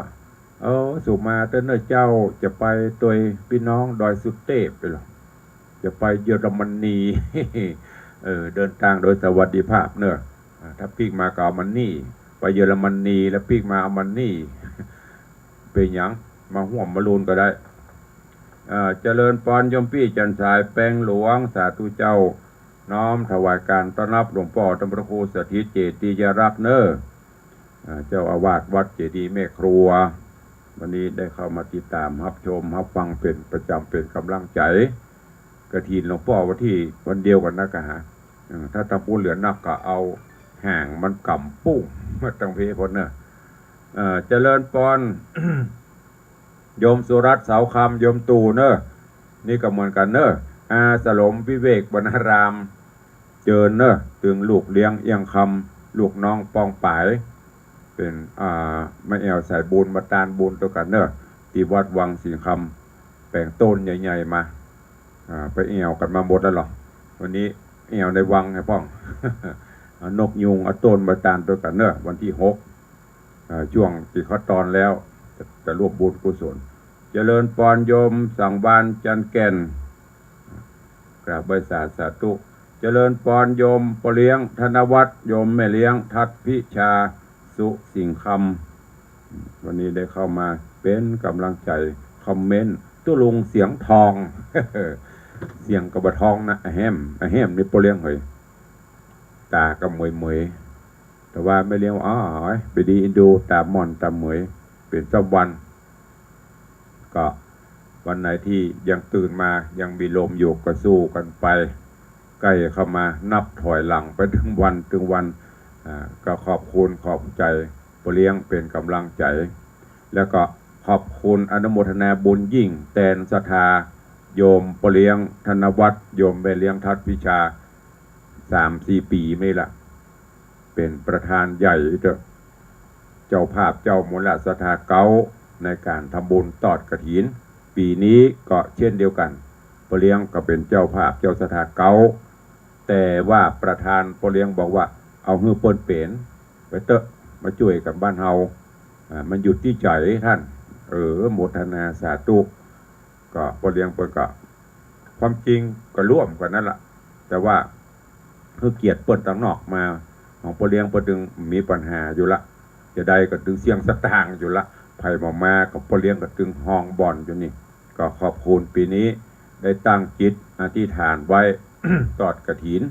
เออ สุมาเต๊อะเน่อเจ้า จะไปตวยปี้น้องดอยสุเตพไปเหรอ จะไปเยอรมนี เออ เดินตางโดยสวัสดิภาพเน่อ อ่า ถ้าปิ๊กมาก็เอามานี่ ไปเยอรมนีแล้วปิ๊กมาเอามานี่ เป๋นหยัง มาฮ่วมมาลูนก็ได้ อ่า เจริญปอนโยมปี้จันทร์สายแปงหลวง สาธุเจ้า น้อมถวายก๋านต้อนฮับหลวงป้อต้านพระครูสถิตเจติยารักษ์เน่อ อ่า เจ้าอาวาสวัดเจดีย์แม่ครัว วันนี้ได้เข้ามาติดต๋ามฮับชมฮับฟังเป๋นประจ๋ำ เป๋นก๋ำลังใจ๋ กฐินหลวงป้อวันตี้ วันเดียวกั๋นนะกะหา เออ ถ้าตางปู๊นเหลือนักก็เอาห่างมันก๋ำปุ้งมาตางเพพ้นเน่อ เอ่อ เจริญปอน โยมสุรัตน์ เสาคำ โยมตู่เน่อ นี่ก็เหมือนกั๋นเน่อ อาสลมวิเวกวรรณาราม เจิญเน่อ ตึงลูกเลี้ยงเอี้ยงคำ ลูกน้องป้องป๋าย เป๋น อ่า มาแอ่วสายบุญ มาตานบุญตวยกั๋นเน่อ ตี้วัดวังสิงห์คำ แป๋งต้นใหญ่ๆ มา อ่า ไปแอ่วกั๋นมาหมดแล้วเหรอ วันนี้แอ่วในวังไงพ่อง เอานกยูง เอาต้นมาตานตวยกั๋นเน่อ วันตี้หก อ่า จ้วงตี้เขาตอนแล้ว จะ จะร่วมบุญกุศล เจริญปอนโยมสังวาลย์ จันทร์แก่น กราบไหว้สา สาธุ เจริญปอนโยมป้อเลี้ยง ธนวัฒน์ โยมแม่เลี้ยง ทัศน์พิชา สุสิงห์คำ วันนี้ได้เข้ามาเป๋นก๋ำลังใจ๋ คอมเมนต์ ตุ๊ลุงเสียงทอง เสียงก็บ่ทองนะ อะแฮม อะแฮมนี่ป้อเลี้ยงเหย ต๋าก็เหมยๆ แต่ว่าแม่เลี้ยงว่า อ๋อ ไปดีอินดู ต๋าหม่อนต๋าเหมย เป๋นสองวัน ก็วันไหนตี้ยังตื่นมายังมีลมอยู่ก็สู้กั๋นไป ใก้เข้ามานับถอยหลังไปตึงวันตึงวัน อ่า ก็ขอบคุณขอบใจ๋ป้อเลี้ยงเป๋นก๋ำลังใจ๋ แล้วก็ขอบคุณอนุโมทนาบุญยิ่งแตนศรัทธาโยมป้อเลี้ยงธนวัฒน์ โยมแม่เลี้ยงทัศน์พิชา สามสี่ปี๋มาละ เป๋นประธานใหญ่เต๊อะ เจ้าภาพเจ้ามูลศรัทธาเก๊าในก๋านทำบุญตอดกฐิน ปี๋นี้ก็เช่นเดียวกั๋น ป้อเลี้ยงก็เป๋นเจ้าภาพเจ้าศรัทธาเก๊า แต่ว่าประธานป้อเลี้ยงบอกว่า เอาหื้อเปิ้นเป๋นไปเต๊อะ มาจ้วยกั๋นบ้านเฮา อ่า มันอยู่ตี้ใจ๋ต้าน เออ โมทนาสาธุ ก็ป้อเลี้ยงเปิ้นก็ ความจริงก็ร่วมกั๋นนั่นละ แต่ว่าหื้อเกียรติเปิ้นตังนอกมา ของป้อเลี้ยงเปิ้นตึงมีปัญหาอยู่ละ จะใดก็ตึงเสี้ยงสตางค์อยู่ละ ใผบ่มาก็ป้อเลี้ยงก็ตึงฮองบ่อนอยู่นี่ ก็ขอบคุณปี๋นี้ได้ตั้งจิตอธิษฐานไว้ ตอดกฐิน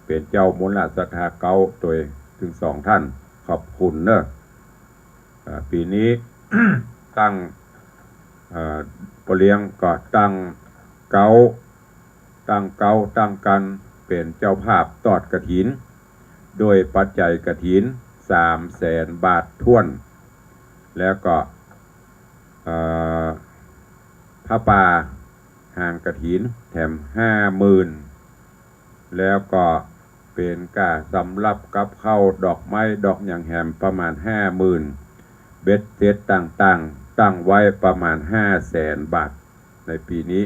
เป๋นเจ้ามูลศรัทธาเก๊าโดยตึงสองต้าน ขอบคุณเนอะ อ่า ปี๋นี้ ตั้ง เอ่อ ป้อเลี้ยงก็ตั้งเก๊า ตั้งเก๊าตั้งกั๋นเป๋นเจ้าภาพตอดกฐิน ด้วยปัจจัยกฐินสามแสนบาทถ้วน แล้วก็ เอ่อ ผ้าป่าหางกฐินแถมห้าหมื่น แล้วก็เป๋นก้าสำรับกับข้าวดอกไม้ดอกหยังแหมประมาณห้าหมื่น เบ็ดเสร็จต่างๆ ตั้งไว้ประมาณห้าแสนบาทในปี๋นี้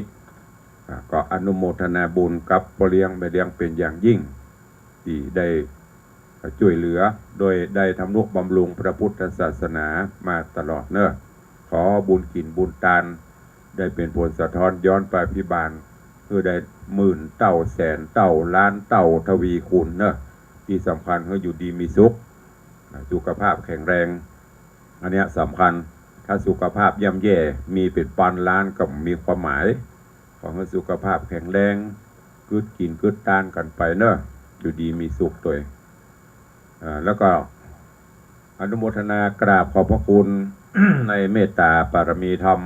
อ่า ก็อนุโมทนาบุญกับป้อเลี้ยงแม่เลี้ยงเป๋นอย่างยิ่ง ตี้ได้จ้วยเหลือ โดยได้ทำนุบำรุงพระพุทธศาสนามาตลอดเนอะ ขอบุญกิ๋นบุญตาน ได้เป๋นผลสะท้อนย้อนไปพิบาล หื้อได้หมื่นเต้าแสนเต้าล้านเต้าทวีคูณเนอะ ตี้สำคัญหื้ออยู่ดีมีสุข สุขภาพแข็งแรง อันเนี้ยสำคัญ ถ้าสุขภาพย่ำแย่ มีเป๋นปันล้านก็บ่มีความหมาย ขอหื้อสุขภาพแข็งแรง กึ๊ดกิ๋นกึ๊ดตานกั๋นไปเนอะ อยู่ดีมีสุขตวย อ่า แล้วก็อนุโมทนากราบขอบพระคุณ ในเมตตาปารมีธรรม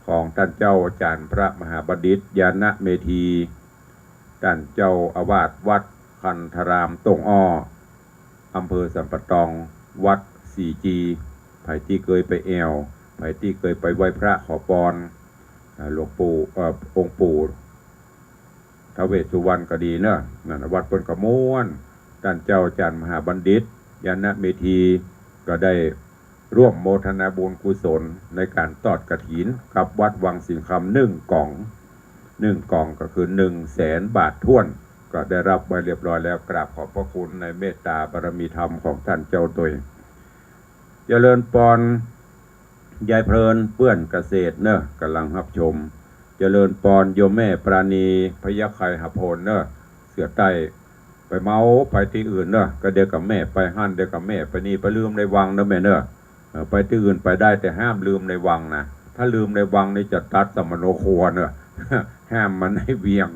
ของต้านเจ้าอาจ๋ารย์พระมหาบัณฑิต ญาณเมธี ต้านเจ้าอาวาสวัดคันธารามต้งอ้อ อำเภอสันป่าตอง วัดสี่จี ใผตี้เกยไปแอ่ว ใผตี้เกยไปไหว้พระขอปอน อ่า หลวงปู่ เอ่อ องค์ปู่ ท้าวเวสสุวรรณก็ดีเนอะ นั่นน่ะ วัดเปิ้นก็ม่วน ต้านเจ้าอาจ๋ารย์มหาบัณฑิต ญาณเมธี ก็ได้ร่วมโมทนาบุญกุศลในก๋านตอดกฐินกับวัดวังสิงห์คำหนึ่งก๋อง หนึ่งก๋องก็คือหนึ่งแสนบาทถ้วน ก็ได้รับไว้เรียบร้อยแล้ว กราบขอบพระคุณในเมตตาบารมีธรรมของต้านเจ้าตวย เจริญปอน ยายเพลินเปื้อนเกษตรเนอะ ก่ำลังฮับชม เจริญปอนโยมแม่ปราณี พยัคฆไคหพลเนอะ เสือใต้ ไปเมาไปตี้อื่นเนอะ ก็เดี๋ยวก็แม่ไปหั้น เดี๋ยวก็แม่ไปนี่ ไปลืมในวังเนอะแม่เนอะ เออ ไปตี้อื่นไปได้ แต่ห้ามลืมในวังนะ ถ้าลืมในวังนี่จะตัดสมโนครัวเนอะ ห้ามมันในเวียง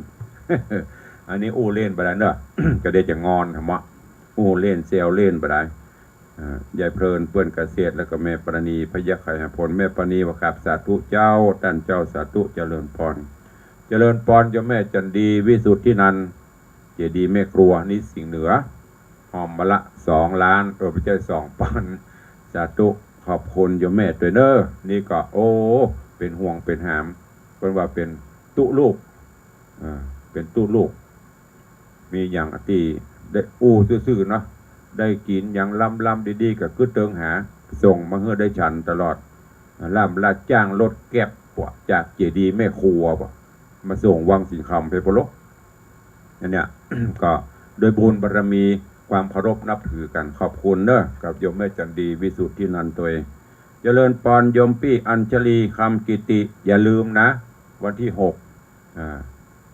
อันนี้อู้เล่นไปแล้วเนอะ ก็เดี๋ยวจะงอนธรรมะ อู้เล่นแซวเล่นไปได้ อ่า ยายเพลินเปื้อนเกษตร แล้วก็แม่ปราณี พยัคฆไคหพล แม่ปราณีว่าครับ สาธุเจ้า ต้านเจ้าสาธุ เจริญปอน เจริญปอนโยมแม่จันดี วิสุทธินันท์ เจดีย์แม่ครัว นี่สิงห์เหนือ ฮอมมาละสองล้าน เออ ไม่ใช่ สองปัน สาธุ ขอบคุณโยมแม่ตวยเนอะ นี่ก็ โอ้ เป๋นห่วงเป๋นหาม เปิ้นว่าเป๋นตุ๊ลูก อ่า เป๋นตุ๊ลูก มีหยังตี้ได้อู้ซื่อๆ เนาะ ได้กิ๋นหยังล้ำๆ ดีๆ ก็กึ๊ดเติงหา ส่งมาหื้อได้ฉันตลอด ล้ำละจ้างรถแก๊ปปะ จากเจดีย์แม่ครัวปะ มาส่งวังสิงห์คำไปปะโลก อันเนี้ย ก็โดยบุญบารมีความเคารพนับถือกั๋น ขอบคุณเนอะ กับโยมแม่จันดี วิสุทธินันท์ตวย เจริญปอนโยมปี้อัญชลี คำกิติ อย่าลืมนะ วันตี้หก อ่า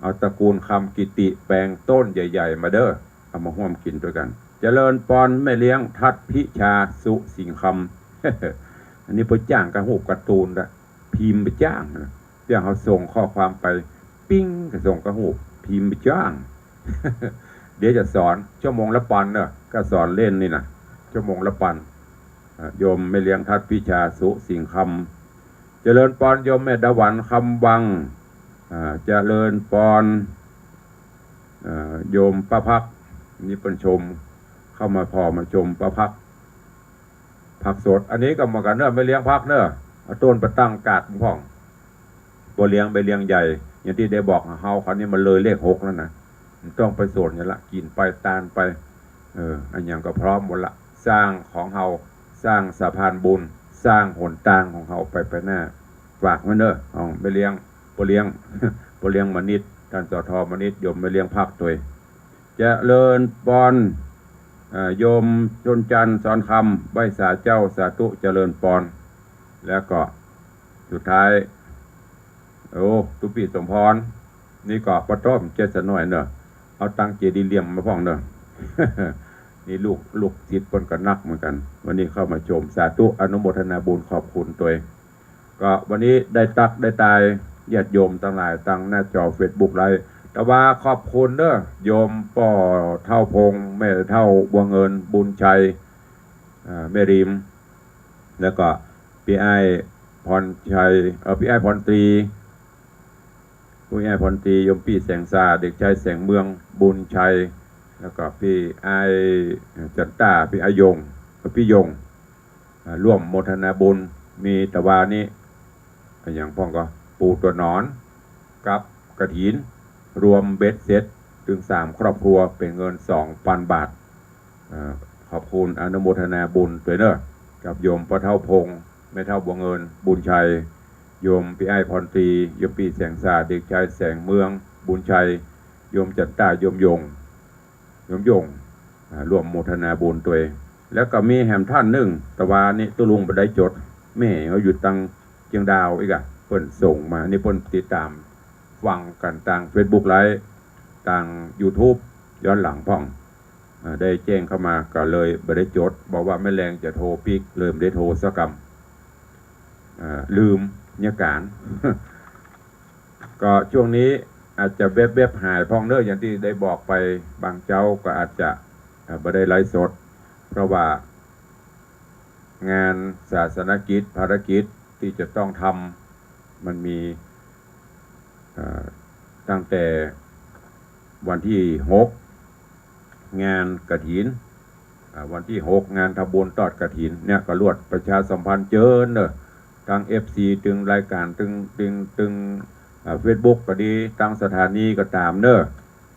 เอาตระกูลคำกิติแปงต้นใหญ่ๆ มาเด้อ เอามาฮ่วมกิ๋นตวยกั๋น เจริญปอนแม่เลี้ยงทัดพิชา สุสิงห์คำ อันนี้ไปจ้างกะฮูปการ์ตูนละ พิมพ์ไปจ้างนะ อย่างเฮาส่งข้อความไป ปิ๊ง ก็ส่งกะฮูป พิมพ์ไปจ้าง เดี๋ยวจะสอน ชั่วโมงละปอนเนอะ ก็สอนเล่นนี่นะ ชั่วโมงละปอน อ่า โยมแม่เลี้ยงทัดพิชา สุสิงห์คำ เจริญปอนโยมแม่ดาหวัน คำวัง อ่า เจริญปอน อ่า โยมป้าภัก นี่เปิ้นชม เข้ามาผ่อมาชมป้าภัก ผักสด อันนี้ก็เหมือนกั๋นเนอะ แม่เลี้ยงผักเนอะ เอาต้นไปตั้งกาดพ่อง บ่เลี้ยง บ่เลี้ยงใหญ่ อย่างตี้ได้บอกเฮา คราวนี้มันเลยเลขหกแล้วนะ มันต้องไปสนอย่างละ กิ๋นไปตานไป เออ อันหยังก็พร้อมหมดละ สร้างของเฮา สร้างสะพานบุญ สร้างหนตางของเฮาไป ไปหน้า ฝากไว้เนอะ ของแม่เลี้ยง ป้อเลี้ยง ป้อเลี้ยงมณิษฐ์ ต้าน สท มณิษฐ์ โยมแม่เลี้ยงผักตวย เจริญปอน เอ่อ โยมชนจันทร์ สอนคำ ไหว้สาเจ้า สาธุ เจริญปอน แล้วก็สุดท้าย โอ้ ตุ๊ปี้สมพร นี่ก็ปะต้อมเจ็ดสะหน้อยเนอะ เอาตังค์เจดีย์เหลี่ยมมาพ่องเนอะ นี่ลูก ลูกศิษย์เปิ้นก็นักเหมือนกั๋น วันนี้เข้ามาชม สาธุ อนุโมทนาบุญ ขอบคุณตวย ก็วันนี้ได้ตั๊กได้ตายญาติโยมตังหลายตังหน้าจอเฟซบุ๊กไลฟ์ แต่ว่าขอบคุณเนอะ โยมป้อเฒ่าพงษ์ แม่เฒ่าบัวเงิน บุญชัย อ่า แม่ริม แล้วก็ปี้อ้ายพรชัย เอ่อ ปี้อ้ายพรตรี ปี้อ้ายพรตรี โยมปี้แสงสา เด็กชายแสงเมือง บุญชัย แล้วก็ปี้อ้ายจันต้า ปี้อ้ายยง เอ่อ ปี้ยง อ่า ร่วมโมทนาบุญ มีตะวานี้ อะหยังพ่องก็ ปู่ตั๋วนอน กับกฐิน รวมเบ็ดเสร็จ ตึงสามครอบครัว เป๋นเงินสองปันบาท เอ่อ ขอบคุณอนุโมทนาบุญตวยเนอะ กับโยมป้อเฒ่าพงษ์ แม่เฒ่าบัวเงิน บุญชัย โยมปี้อ้ายพรตรี โยมปี้แสงสา เด็กชายแสงเมือง บุญชัย โยมจันต้า โยมยง โยมยง อ่า ร่วมโมทนาบุญตวย แล้วก็มีแหมท่านนึ่ง ตะวานี้ตุ๊ลุงบ่ได้จด แม่เขาอยู่ตังเจียงดาวอีกอะ เปิ้นส่งมา นี่เปิ้นติดต๋ามฟังกั๋นตางเฟซบุ๊กไลฟ์ ตางยูทูบย้อนหลังพ่อง อ่า ได้แจ้งเข้ามา ก็เลยบ่ได้จด บอกว่าแม่แลงจะโทรปิ๊ก เลยบ่ได้โทรสักกำ อ่า ลืมเยียะก๋าน ก็ช่วงนี้อาจจะแวบๆหายพ่องเนอะ อย่างตี้ได้บอกไป บางเจ๊าก็อาจจะ อ่า บ่ได้ไลฟ์สด เพราะว่างานศาสนกิจ ภารกิจตี้จะต้องทำ มันมี เอ่อ ตั้งแต่วันตี้หก งานกฐิน อ่า วันตี้หก งานทำบุญตอดกฐิน เนี่ยก็ลวดประชาสัมพันธ์เจิญเนอะ ตังเอฟซี ตึงรายก๋าน ตึง ตึง ตึง อ่า เฟซบุ๊กก็ดี ตังสถานีก็ต๋ามเนอะ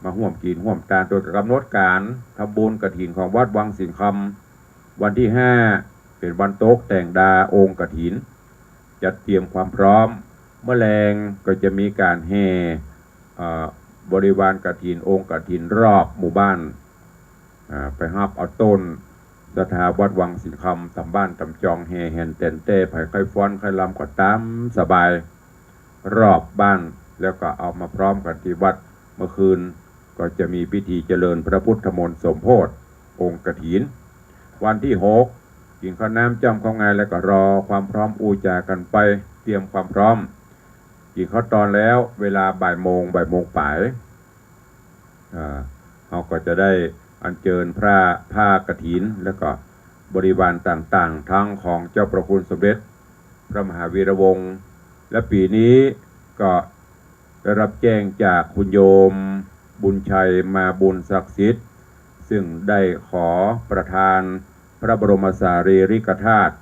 มาฮ่วมกิ๋นฮ่วมตานตวย กำหนดก๋านทำบุญกฐินของวัดวังสิงห์คำ วันตี้ห้า เป๋นวันตกแต่งดาองค์กฐิน จัดเตรียมความพร้อม เมื่อแลงก็จะมีก๋านแห่ เอ่อ บริวารกฐิน องค์กฐินรอบหมู่บ้าน อ่า ไปฮับเอาต้นศรัทธาวัดวังสิงห์คำ ต๋ามบ้านต๋ามจอง แห่แหนแต๋นแต้ ใผใค่ฟ้อนใค่รำก็ต๋ามสบาย รอบบ้าน แล้วก็เอามาพร้อมกั๋นตี้วัด เมื่อคืนก็จะมีพิธีเจริญพระพุทธมนต์สมโภชองค์กฐิน วันตี้หก กิ๋นข้าวน้ำจ้ำข้าวงาย แล้วก็รอความพร้อมอู้จ๋ากั๋นไป เตรียมความพร้อม กิ๋นข้าวตอนแล้ว เวลาบ่ายโมง บ่ายโมงป๋าย อ่า เฮาก็จะได้อัญเจิญพระ ผ้ากฐิน แล้วก็บริวารต่างๆ ทั้งของเจ้าพระคุณสมเด็จพระมหาวีระวงศ์ และปี๋นี้ก็ได้รับแจ้งจากคุณโยมบุญชัย มาบุญศักดิ์สิทธิ์ ซึ่งได้ขอประทานพระบรมสารีริกธาตุ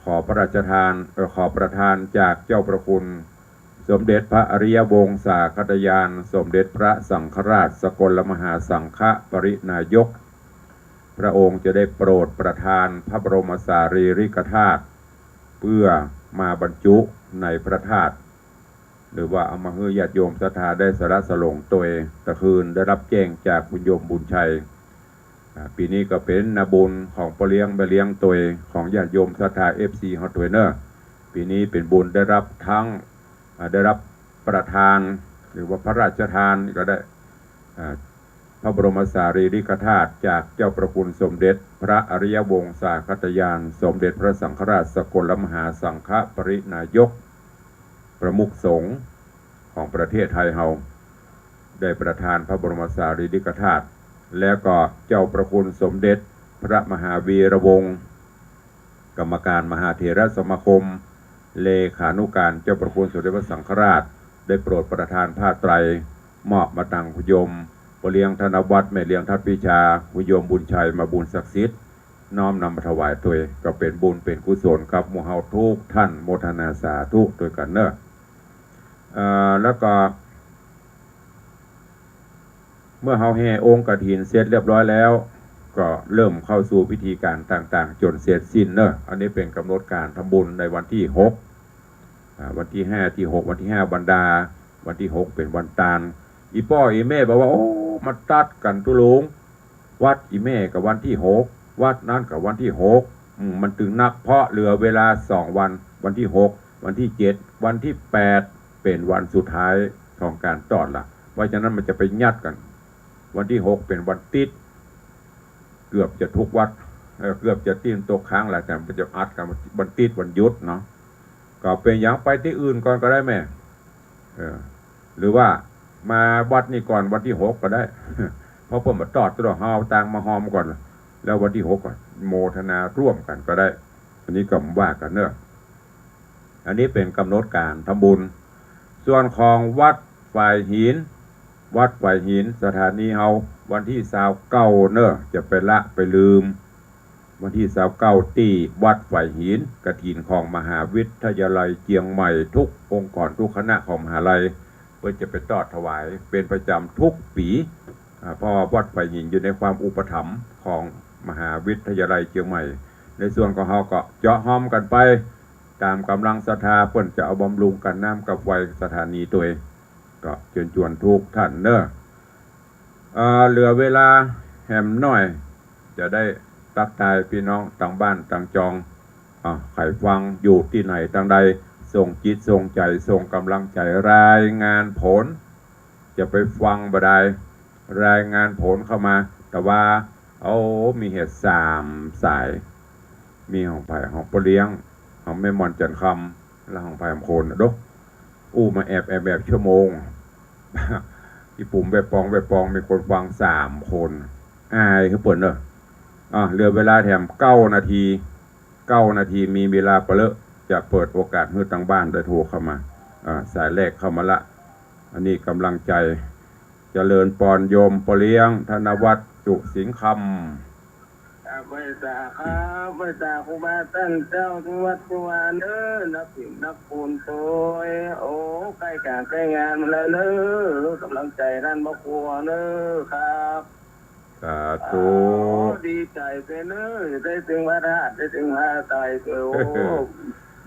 ขอพระราชทาน เอ่อ ขอประทานจากเจ้าพระคุณ สมเด็จพระอริยวงศาคตญาณ สมเด็จพระสังฆราชสกลมหาสังฆปริณายก พระองค์จะได้โปรดประทานพระบรมสารีริกธาตุ เพื่อมาบรรจุในพระธาตุ หรือว่าเอามาหื้อญาติโยมศรัทธาได้สละสลงตวย ตะคืนได้รับแจ้งจากคุณโยมบุญชัย อ่า ปี๋นี้ก็เป๋นนาบุญของป้อเลี้ยงแม่เลี้ยงตวย ของญาติโยมศรัทธา เอฟซี เฮาตวยเน่อ ปี๋นี้เป๋นบุญได้รับทั้ง อ่า ได้รับประทาน หรือว่าพระราชทานก็ได้ อ่า พระบรมสารีริกธาตุจากเจ้าพระคุณสมเด็จพระอริยวงศาคตญาณ สมเด็จพระสังฆราชสกลมหาสังฆปริณายก ประมุขสงฆ์ของประเทศไทยเฮา ได้ประทานพระบรมสารีริกธาตุ แล้วก็เจ้าพระคุณสมเด็จพระมหาวีระวงศ์ กรรมการมหาเถรสมาคม เลขานุการเจ้าพระคุณสมเด็จพระสังฆราช ได้โปรดประทานผ้าไตร มอบมาตังคุณโยมป้อเลี้ยงธนวัฒน์ แม่เลี้ยงทัดวิชา คุณโยมบุญชัยมาบุญศักดิ์สิทธิ์ น้อมนำมาถวายตวย ก็เป๋นบุญเป๋นกุศลกับหมู่เฮาทุกท่าน โมทนาสาธุตวยกั๋นเน่อ เอ่อ แล้วก็ เมื่อเฮาแห่องค์กฐินเสร็จเรียบร้อยแล้ว ก็เริ่มเข้าสู่พิธีก๋านต่างๆ จ๋นเสร็จสิ้นเน่อ อันนี้เป๋นก๋ำหนดก๋านทำบุญในวันตี้หก อ่า วันตี้ห้า ตี้หก วันตี้ห้าวันดา วันตี้หกเป๋นวันตาน อี่ป้ออี่แม่บอกว่า โอ้ มันตัดกั๋นตุ๊ลุง วัดอี่แม่ก็วันตี้หก วัดนั้นก็วันตี้หก อืม มันตึงนัก เพราะเหลือเวลาสองวัน วันตี้หก วันตี้เจ็ด วันตี้แปด เป๋นวันสุดท้ายของก๋านตอดละ เพราะฉะนั้นมันจะไปยัดกั๋น วันตี้หกเป๋นวันติ๊ด เกือบจะทุกวัด เอ่อ เกือบจะตี้ตกค้างแหละ แต่มันจะอัดกั๋นวันติ๊ดวันหยุดเนาะ ก็เป๋นหยังไปตี้อื่นก่อนก็ได้แม่ เออ หรือว่ามาวัดนี้ก่อนวันตี้หกก็ได้ เพราะเปิ้นบ่ตอด เฮาต่างมาฮอมก่อน แล้ววันตี้หกก็โมทนาร่วมกั๋นก็ได้ อันนี้ก็ว่ากั๋นเน่อ อันนี้เป๋นก๋ำหนดก๋านทำบุญ ส่วนของวัดฝายหิน วัดฝายหินสถานีเฮา วันตี้ซาวเก้าเน่อ จะไปละไปลืม วันตี้ซาวเก้าตี้วัดฝายหิน กฐินของมหาวิทยาลัยเจียงใหม่ ทุกองค์กรทุกคณะของมหาลัย เปิ้นจะไปตอดถวายเป๋นประจ๋ำทุกปี๋ อ่า เพราะว่าวัดฝายหินอยู่ในความอุปถัมภ์ของมหาวิทยาลัยเจียงใหม่ ในส่วนของเฮาก็เจาะฮอมกั๋นไป ต๋ามก๋ำลังศรัทธา เปิ้นจะเอาบำรุงกั๋นน้ำกั๋นไฟสถานีตวย ก็เจิญจวนทุกท่านเน่อ เอ่อ เหลือเวลาแหมหน้อย จะได้ตั๊กตายปี้น้องตางบ้านตางจอง อ่า ใผฟังอยู่ตี้ไหนตางใด ส่งจิตส่งใจ๋ ส่งก๋ำลังใจ๋ รายงานผล จะไปฟังบ่ดาย รายงานผลเข้ามา แต่ว่า โอ้ มีเหตุสามสาย มีของใผ ของป้อเลี้ยง ของแม่หม่อนจันทร์คำ และของใผ ของคนดก อู้มาแอบแอบแอบชั่วโมง อี่ปุ๋มแวบปองแวบปอง มีคนฟังสามคน อายหื้อเปิ้นเน่อ อ่ะ เหลือเวลาแถมเก้านาที เก้านาที มีเวลาปะเลอะ จะเปิดโอกาสหื้อตางบ้านได้โทรเข้ามา อ่า สายแรกเข้ามาละ อันนี้ก๋ำลังใจ๋ เจริญปอนโยมป้อเลี้ยง ธนวัฒน์ สุสิงห์คำ อ่า ไหว้สาครับ ไหว้สาครูบาต้านเจ้าตี้วัดตี้วาเน่อ นักศิลป์นักบุญตวย โอ้ ใก้ก๋านใก้งานมาแล้วเน่อ ก๋ำลังใจ๋ต้านบ่ครูเน่อครับ สาธุ อ๋อ ดีใจ๋เป๋นเน่อ ได้ตึงพระธาตุ ได้ตึงพระไตรเป๋น โอ้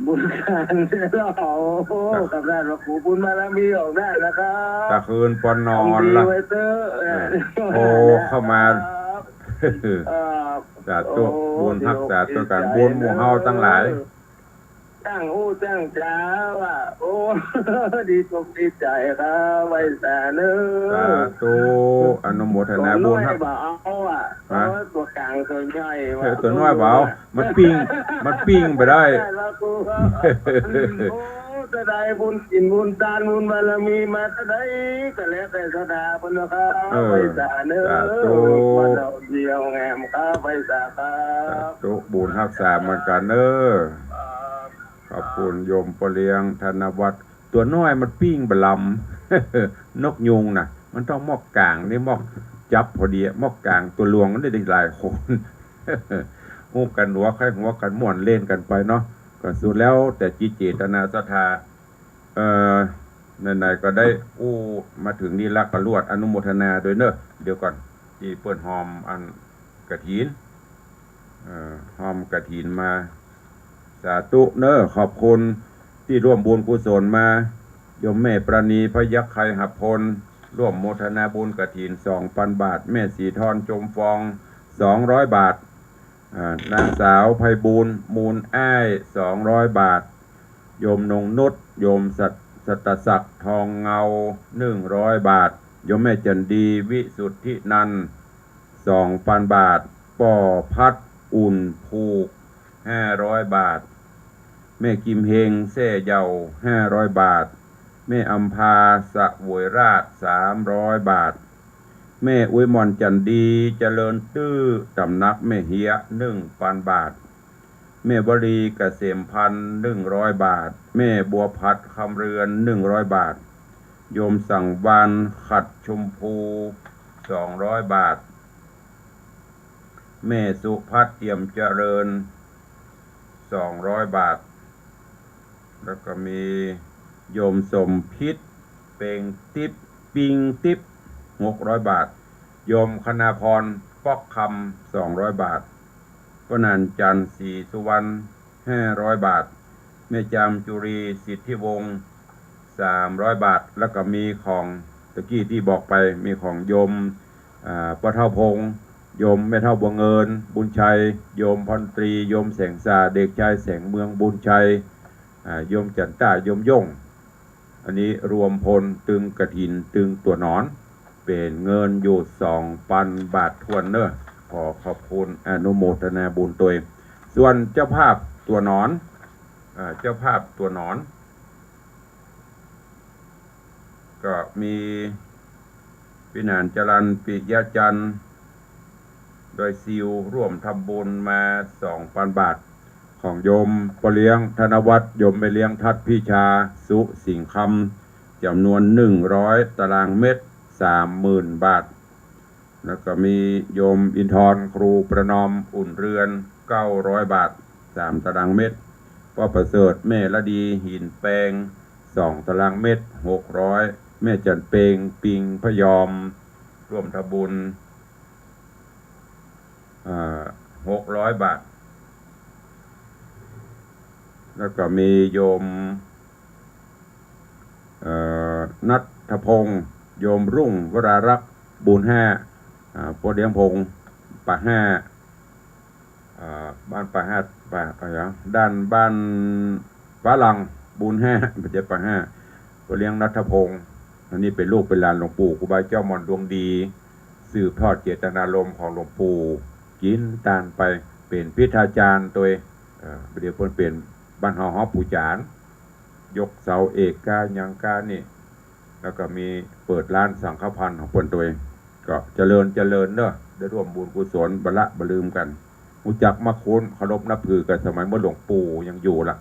บุญก๋านเนาะ โอ้ กับต้านพระครู บุญบารมีของต้านนะครับ ตะคืนปอนนอนละ ทำดีไว้เต๊อะ เออ โทรเข้ามา ครับ เออ สาธุ โอ้ บุญฮักษาตวยกั๋น ดีใจ๋ บุญหมู่เฮาตังหลาย เออ ตั้งอู้ตั้งจ๋าว่ะ โอ้ ดีอกดีใจ๋ครับ ไหว้สาเน่อ สาธุ อนุโมทนาบุญครับ ตั๋วน้อยบ่เอาอ่ะ ฮะ เออ ตั๋วก๋างตั๋วใหญ่ว่ะ เออ ตั๋วน้อยบ่เอา มันปิ้ง มันปิ้งบ่ได้ ได้แล้วกูก็ โอ้ จะได้บุญศีลบุญตานบุญบารมีมาจะได้ ก็แล้วแต่ศรัทธาเปิ้นเนาะครับ เออ ไหว้สาเน่อ สาธุ วันเดียวแงมครับ ไหว้สาครับ สาธุ บุญฮักษาเหมือนกั๋นเน่อ ครับ ขอบคุณโยมป้อเลี้ยงธนวัฒน์ ตั๋วน้อยมันปิ้งบ่ลำ นกยูงน่ะ มันต้องมอกก๋างนี่ มอกจับพอดีอะ มอกก๋างตั๋วหลวงมันได้หลายคน ฮู้กั๋นหัวใค่หัวกั๋นม่วนเล่นกั๋นไปเนาะ ก็สุดแล้วแต่จิตเจตนาศรัทธา เอ่อ ไหนๆ ก็ได้อู้มาเถิงนี่ละ ก็ลวดอนุโมทนาตวยเน่อ เดี๋ยวก่อน ตี้เปิ้นฮอมอันกฐิน เอ่อ ฮอมกฐินมา สาธุเน่อ ขอบคุณตี้ร่วมบุญกุศลมา โยมแม่ปราณี พยัคฆไคหับพล ร่วมโมทนาบุญกฐิน สองปันบาท แม่ศรีทร จมฟอง สองร้อยบาท อ่า นางสาวไพบูลย์ มูลอ้าย สองร้อยบาท โยมนงนุช โยมสัต- สัตตศักดิ์ ทองเงา หนึ่งร้อยบาท โยมแม่จันดี วิสุทธินันท์ สองปันบาท ป้อพัด อุ่นผูก ห้าร้อยบาท แม่กิมเฮง แซ่เยาว์ ห้าร้อยบาท แม่อำภา เสวยราช สามร้อยบาท แม่อวยหม่อนจันดี เจริญตื้อ ตำหนักแม่เฮีย หนึ่งปันบาท แม่วลี เกษมพันธ์ หนึ่งร้อยบาท แม่บัวผัด คำเรือน หนึ่งร้อยบาท โยมสังวาลย์ ขัดชมพู สองร้อยบาท แม่สุพัฒน์ เอี่ยมเจริญ สองร้อยบาท แล้วก็มีโยมสมพิษ เปงติ๊บ ปิงติ๊บ หกร้อยบาท โยมคณาพร ป๊อกคำ สองร้อยบาท ป้อหนานจันทร์ ศรีสุวรรณ ห้าร้อยบาท แม่จามจุรี สิทธิวงศ์ สามร้อยบาท แล้วก็มีของตะกี้ตี้บอกไป มีของโยม อ่า ป้อเฒ่าพงษ์ โยมแม่เฒ่าบัวเงิน บุญชัย โยมพลตรี โยมแสงสา เด็กชายแสงเมือง บุญชัย อ่า โยมจันต้า โยมย่ง อันนี้รวมพลตึงกฐิน ตึงตั๋วหนอน เป๋นเงินอยู่สองปันบาทถ้วนเน่อ ขอขอบคุณอนุโมทนาบุญตวย ส่วนเจ้าภาพตั๋วหนอน อ่า เจ้าภาพตั๋วหนอน ก็มี วิหารจรัญ ปิยะจันทร์ ดอยซิว ร่วมทำบุญมาสองปันบาท ของโยมป้อเลี้ยง ธนวัฒน์ โยมแม่เลี้ยง ทัศน์พิชา สุสิงห์คำ จ๋ำนวนหนึ่งร้อยตารางเมตร สามหมื่นบาท แล้วก็มีโยมอินทร์ ครูประนอม อุ่นเรือน เก้าร้อยบาท สามตารางเมตร ป้อประเสริฐ แม่ละดี หินแปง สองตารางเมตร หกร้อย แม่จันเปง ปิงพยอม ร่วมทำบุญ อ่า หกร้อยบาท แล้วก็มีโยม เอ่อ ณัฐพงษ์ โยมรุ่ง วรารักษ์ บุญห้า อ่า ป้อเลี้ยงพงษ์ ป่าห้า อ่า บ้านป่าห้า ป่า อะไรวะ ด้านบ้านฟ้าหลั่ง บุญห้า บ่ใจ้ป่าห้า ป้อเลี้ยงณัฐพงษ์ อันนี้เป๋นลูกเป๋นหลานหลวงปู่ครูบาเจ้าหม่อนดวงดี สืบทอดเจตนารมณ์ของหลวงปู่ กิ๋นตานไป เป๋นพิทาจารย์ตวย เอ่อ บ่าเดี่ยวเปิ้นเป๋น บ้านเฮาฮ้องปู่จาน ยกเสาเอกก้าหยังก้านี่ แล้วก็มีเปิดร้านสังฆภัณฑ์ของเปิ้นตวย ก็เจริญเจริญเน่อ ได้ร่วมบุญกุศล บ่ละบ่ลืมกั๋น ฮู้จักมักคุ้น เคารพนับถือกั๋นสมัยเมื่อหลวงปู่ยังอยู่ละ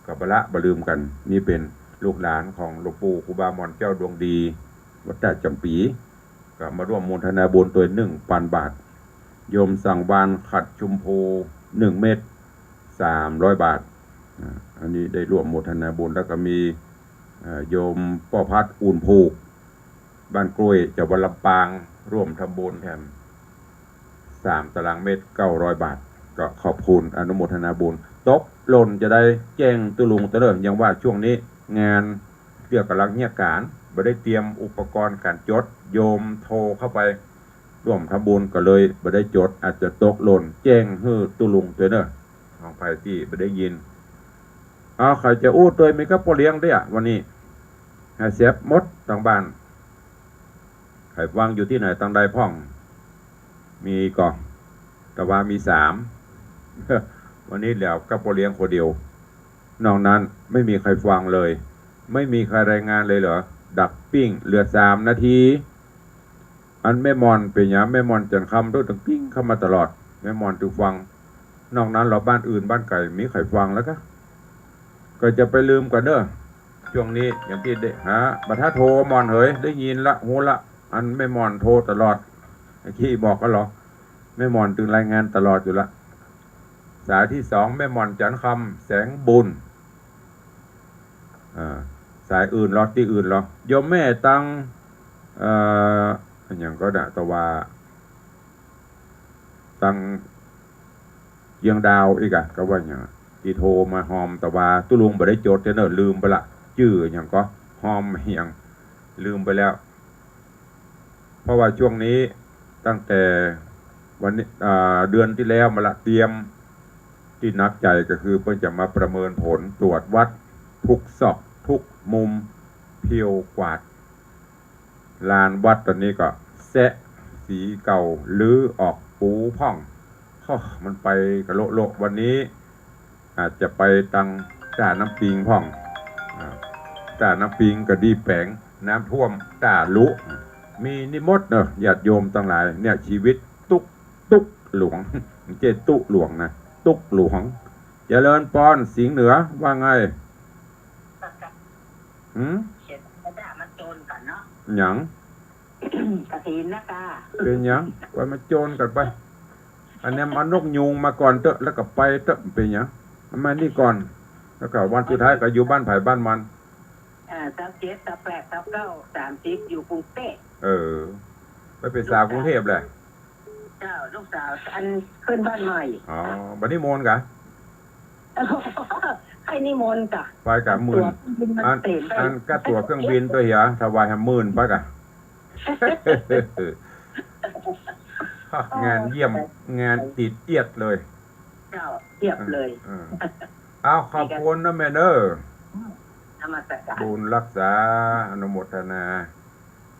ก็บ่ละบ่ลืมกั๋น นี่เป๋นลูกหลานของหลวงปู่ครูบาหม่อนแก้วดวงดี วัดต้าจ๋ำปี๋ ก็มาร่วมโมทนาบุญตวยหนึ่งปันบาท โยมสังวาลย์ ขัดชมพู หนึ่งเมตร สามร้อยบาท อ่า อันนี้ได้ร่วมโมทนาบุญ แล้วก็มี เอ่อ โยมป้อพัด อุ่นผูก บ้านกล้วย จังหวัดลำปาง ร่วมทำบุญแถม สามตารางเมตร เก้าร้อยบาท ก็ขอบคุณอนุโมทนาบุญ ตกหล่นจะได้แจ้งตุ๊ลุงเต๊อะเน่อ อย่างว่าช่วงนี้งานเกี่ยวกับหลักเยียะก๋าน บ่ได้เตรียมอุปกรณ์ก๋านจด โยมโทรเข้าไปร่วมทำบุญก็เลยบ่ได้จด อาจจะตกหล่น แจ้งหื้อตุ๊ลุงตวยเน่อ ของใผตี้บ่ได้ยิน เอา ใผจะอู้ตวยมีกับป้อเลี้ยงเตื้อ วันนี้ ให้แซ่บหมดตังบ้าน ใผฟังอยู่ตี้ไหนตังใดพ่อง มีก่อ แต่ว่ามีสาม วันนี้เหลือกับป้อเลี้ยงคนเดียว นอกนั้นไม่มีใครฟังเลย ไม่มีใครรายงานเลยเหรอ ดักปิ้ง เหลือสามนาที อันแม่หม่อนเป๋นหยัง แม่หม่อนจันทร์คำ ตึงปิ้งเข้ามาตลอด แม่หม่อนตึงฟัง นอกนั้นลอบ้านอื่นบ้านไก๋มีใครฟังแล้วกะ ก็จะไปลืมกั๋นเน่อ ช่วงนี้อย่างตี้ได้หา บ่าถ้าโทรหม่อนเหย ได้ยินละ ฮู้ละ อันแม่หม่อนโทรตลอด ไอ้ขี้บอกกั๋นเหรอ แม่หม่อนตึงรายงานตลอดอยู่ละ สายตี้สอง แม่หม่อนจันทร์คำ แสงบุญ อ่า สายอื่นลอ ตี้อื่นลอ โยมแม่ตัง เอ่อ อะหยังก่อนะ ตะวา ตังเจียงดาวอีกอะ ก็ว่าหยังอะ ตี้โทรมาฮอม ตะวาตุ๊ลุงบ่ได้จดเต๊อะเน่อ ลืมไปละ จื้อหยังก่อ ฮอมหยัง ลืมไปแล้ว เพราะว่าช่วงนี้ตั้งแต่ วันนี้ อ่า เดือนตี้แล้วมาละ เตรียม ตี้หนักใจ๋ก็คือเปิ้นจะมาประเมินผลตรวจวัดทุกซอกทุกมุม ผิวกวาด ลานวัดต๋อนนี้ก็แซะสีเก่า รื้อออกปูพ่อง ฮ้อ มันไปกะโละโละ วันนี้ อาจจะไปตังต้าน้ำปิงพ่อง อ่า ต้าน้ำปิงก็ดีแป๋ง น้ำท่วมต้าลุ มีนิมนต์เนาะ ญาติโยมตังหลาย เนี่ย ชีวิตตุ๊ก ตุ๊กหลวง ไม่ใช่ตุ๊หลวงนะ ตุ๊กหลวง เจริญปอน สิงห์เหนือ ว่าไง หืม เขียนกระดาษมาโจนก่อนเนาะ หยัง กฐินนะก้า เป๋นหยัง ปล่อยมันโจนกั๋นไป อันนี้เอานกยูงมาก่อนเต๊อะ แล้วก็ไปเต๊อะ เป๋นหยัง เอามานี่ก่อน แล้วก็วันสุดท้ายก็อยู่บ้านใผบ้านมัน อ่า ซาวเจ็ด ซาวแปด ซาวเก้า สามสิบ อยู่กรุงเทพฯ เออ ไปเป๋นสาวกรุงเทพฯแหละ เจ้า ลูกสาว อันขึ้นบ้านใหม่ อ๋อ บัดนี้มนต์กะ ใค่นิมนต์จ้ะ ไปกะหมื่น ตั๋วเครื่องบินมัน อัน เปลี่ยนไป อันค่าตั๋วเครื่องบินตวยเหีย ถวายห้าหมื่นไปกะ งานเยี่ยม งานติดเอียดเลย เจ้า เยี่ยมเลย เออ เออ เอา ขอบคุณนะแม่เนอะ นมัสการ บุญฮักษา อนุโมทนา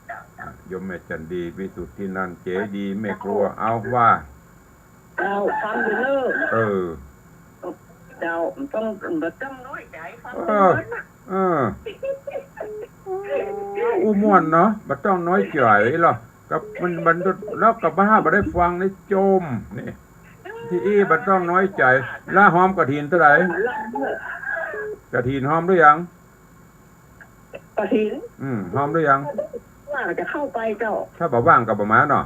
เจ้า เจ้า อ่ะ โยมแม่จันดี วิสุทธินันท์ เจดีย์แม่ครัว เอาว่า เจ้า ฟังอยู่เนอะ เออ เจ้า บ่ต้อง บ่ต้องน้อยใจ๋ ฟัง เออ เปิ้นนะ เออ อู้ม่วนเนาะ บ่ต้องน้อยใจ๋หรอก กับมัน มัน แล้วกับบ้าบ่ได้ฟังในโจม นี่ ตี้อี้บ่ต้องน้อยใจ๋ ละหอมกฐินเต้าใด กฐินหอมหรือยัง กฐิน อืม หอมหรือยัง ว่างจะเข้าไปเจ้า ถ้าบ่ว่างก็บ่มาเนาะ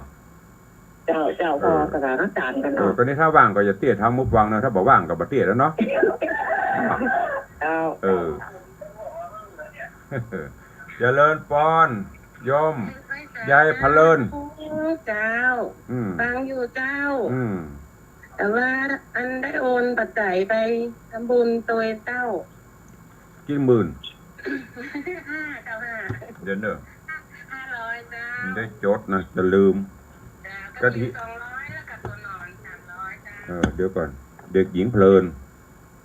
เจ้า เจ้า เออ พอสถานการณ์กั๋น เออ เนาะ ก็นี่ถ้าว่างก็จะเตี้ยทำมุกฟังเนาะ ถ้าบ่ว่างก็บ่เตี้ยแล้วเนาะ เจ้า เออ เจริญปอน โยม ยายพะเลิน เจ้า อืม ฟังอยู่เจ้า อืม แต่ว่าอันได้โอนปัจจัยไปทำบุญตวยเจ้า กี่หมื่น ห้าเจ้า ห้า เดี๋ยวเนอะ ห้าร้อยเจ้า มันได้จดนะ จะลืม เจ้า กฐิน กฐินสองร้อย แล้วก็ตั๋วหนอนสามร้อยเจ้า เออ เดี๋ยวก่อน เด็กหญิงเพลิน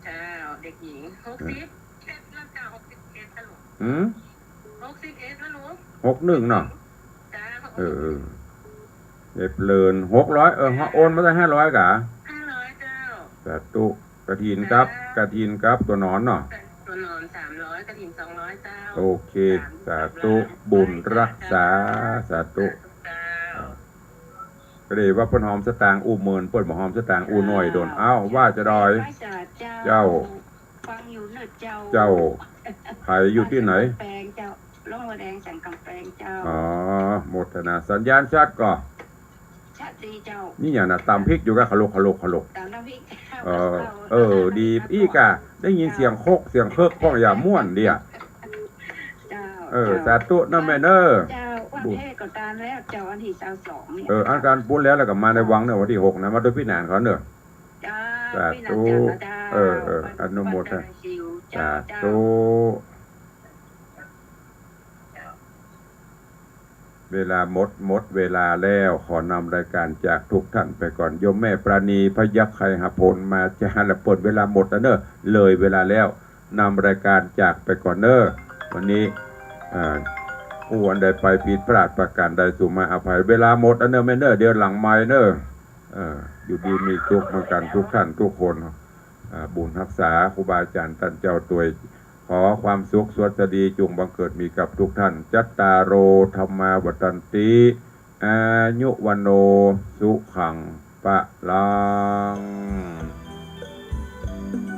เจ้า เด็กหญิง หกสิบเอ็ดแล้วเจ้า หกสิบเอ็ดแล้วลูก หืม หกสิบเอ็ดแล้วลูก หกหนึ่งเนาะ เจ้า เออ เออ ยายเพลิน หกร้อย เออ โอนมาได้ห้าร้อยกะ ห้าร้อยเจ้า สาธุ กฐินกับ เจ้า กฐินกับตั๋วหนอนเนาะ ตั๋วหนอนสามร้อย กฐินสองร้อยเจ้า โอเค สาธุ สาธุ บุญฮักษา สาธุ เจ้า ก็เลยว่าเปิ้นหอมสตางค์อู้หมื่น เปิ้นบ่หอมสตางค์อู้น้อยโดน เอ้า ว่าจะดอย เจ้า ฟังอยู่เนอะเจ้า เจ้า ใผอยู่ตี้ไหน แปงเจ้า หลวงพ่อแดงสันกำแปงเจ้า อ๋อ โมทนา สัญญาณชัดก่อ ชัดดีเจ้า นี่หยังนะ ตำพริกอยู่กะ ขลุก ขลุก ขลุก ตำน้ำพริกเจ้า เออ เออ ดี อี้กะ ได้ยินเสียงคก เสียงเคิกพ่อง อย่าม่วนดีอะ เจ้า เออ เจ้า สาธุนะแม่เนอะ เจ้า วันแท้ก็ตามแล้วเจ้า วันตี้ซาวสองเนี่ย เออ อันการปุ้นแล้ว แล้วก็มาในวังเนอะ วันตี้หกนะ มาตวยปี้หนานเขาเนอะ เจ้า สาธุ ปี้หนานเจ้า เออ เออ อนุโมทนา เจ้า สาธุ เจ้า เวลาหมด หมดเวลาแล้ว ขอนำรายการจากทุกท่านไปก่อน โยมแม่ปราณี พยัคฆ์ไคหผลมาจ้า ละเปิ้น เวลาหมดแล้วเนอะ เลยเวลาแล้ว นำรายการจากไปก่อนเนอะ วันนี้ อ่า ผู้อันใดไปผิดพลาดประการใด สุมาอภัย เวลาหมดแล้วเนอะแม่เนอะ เดี๋ยวหลังไมค์เนอะ เออ อยู่ดีมีสุขเหมือนกันทุกท่านทุกคน อ่า บุญฮักษาครูบาอาจ๋ารย์ต้านเจ้าตวย ขอความสุขสวัสดีจุ่งบังเกิดมีกับทุกท่าน จัตตาโร ธัมมา วัฑฒันติ อายุ วัณโณ สุขัง พะลัง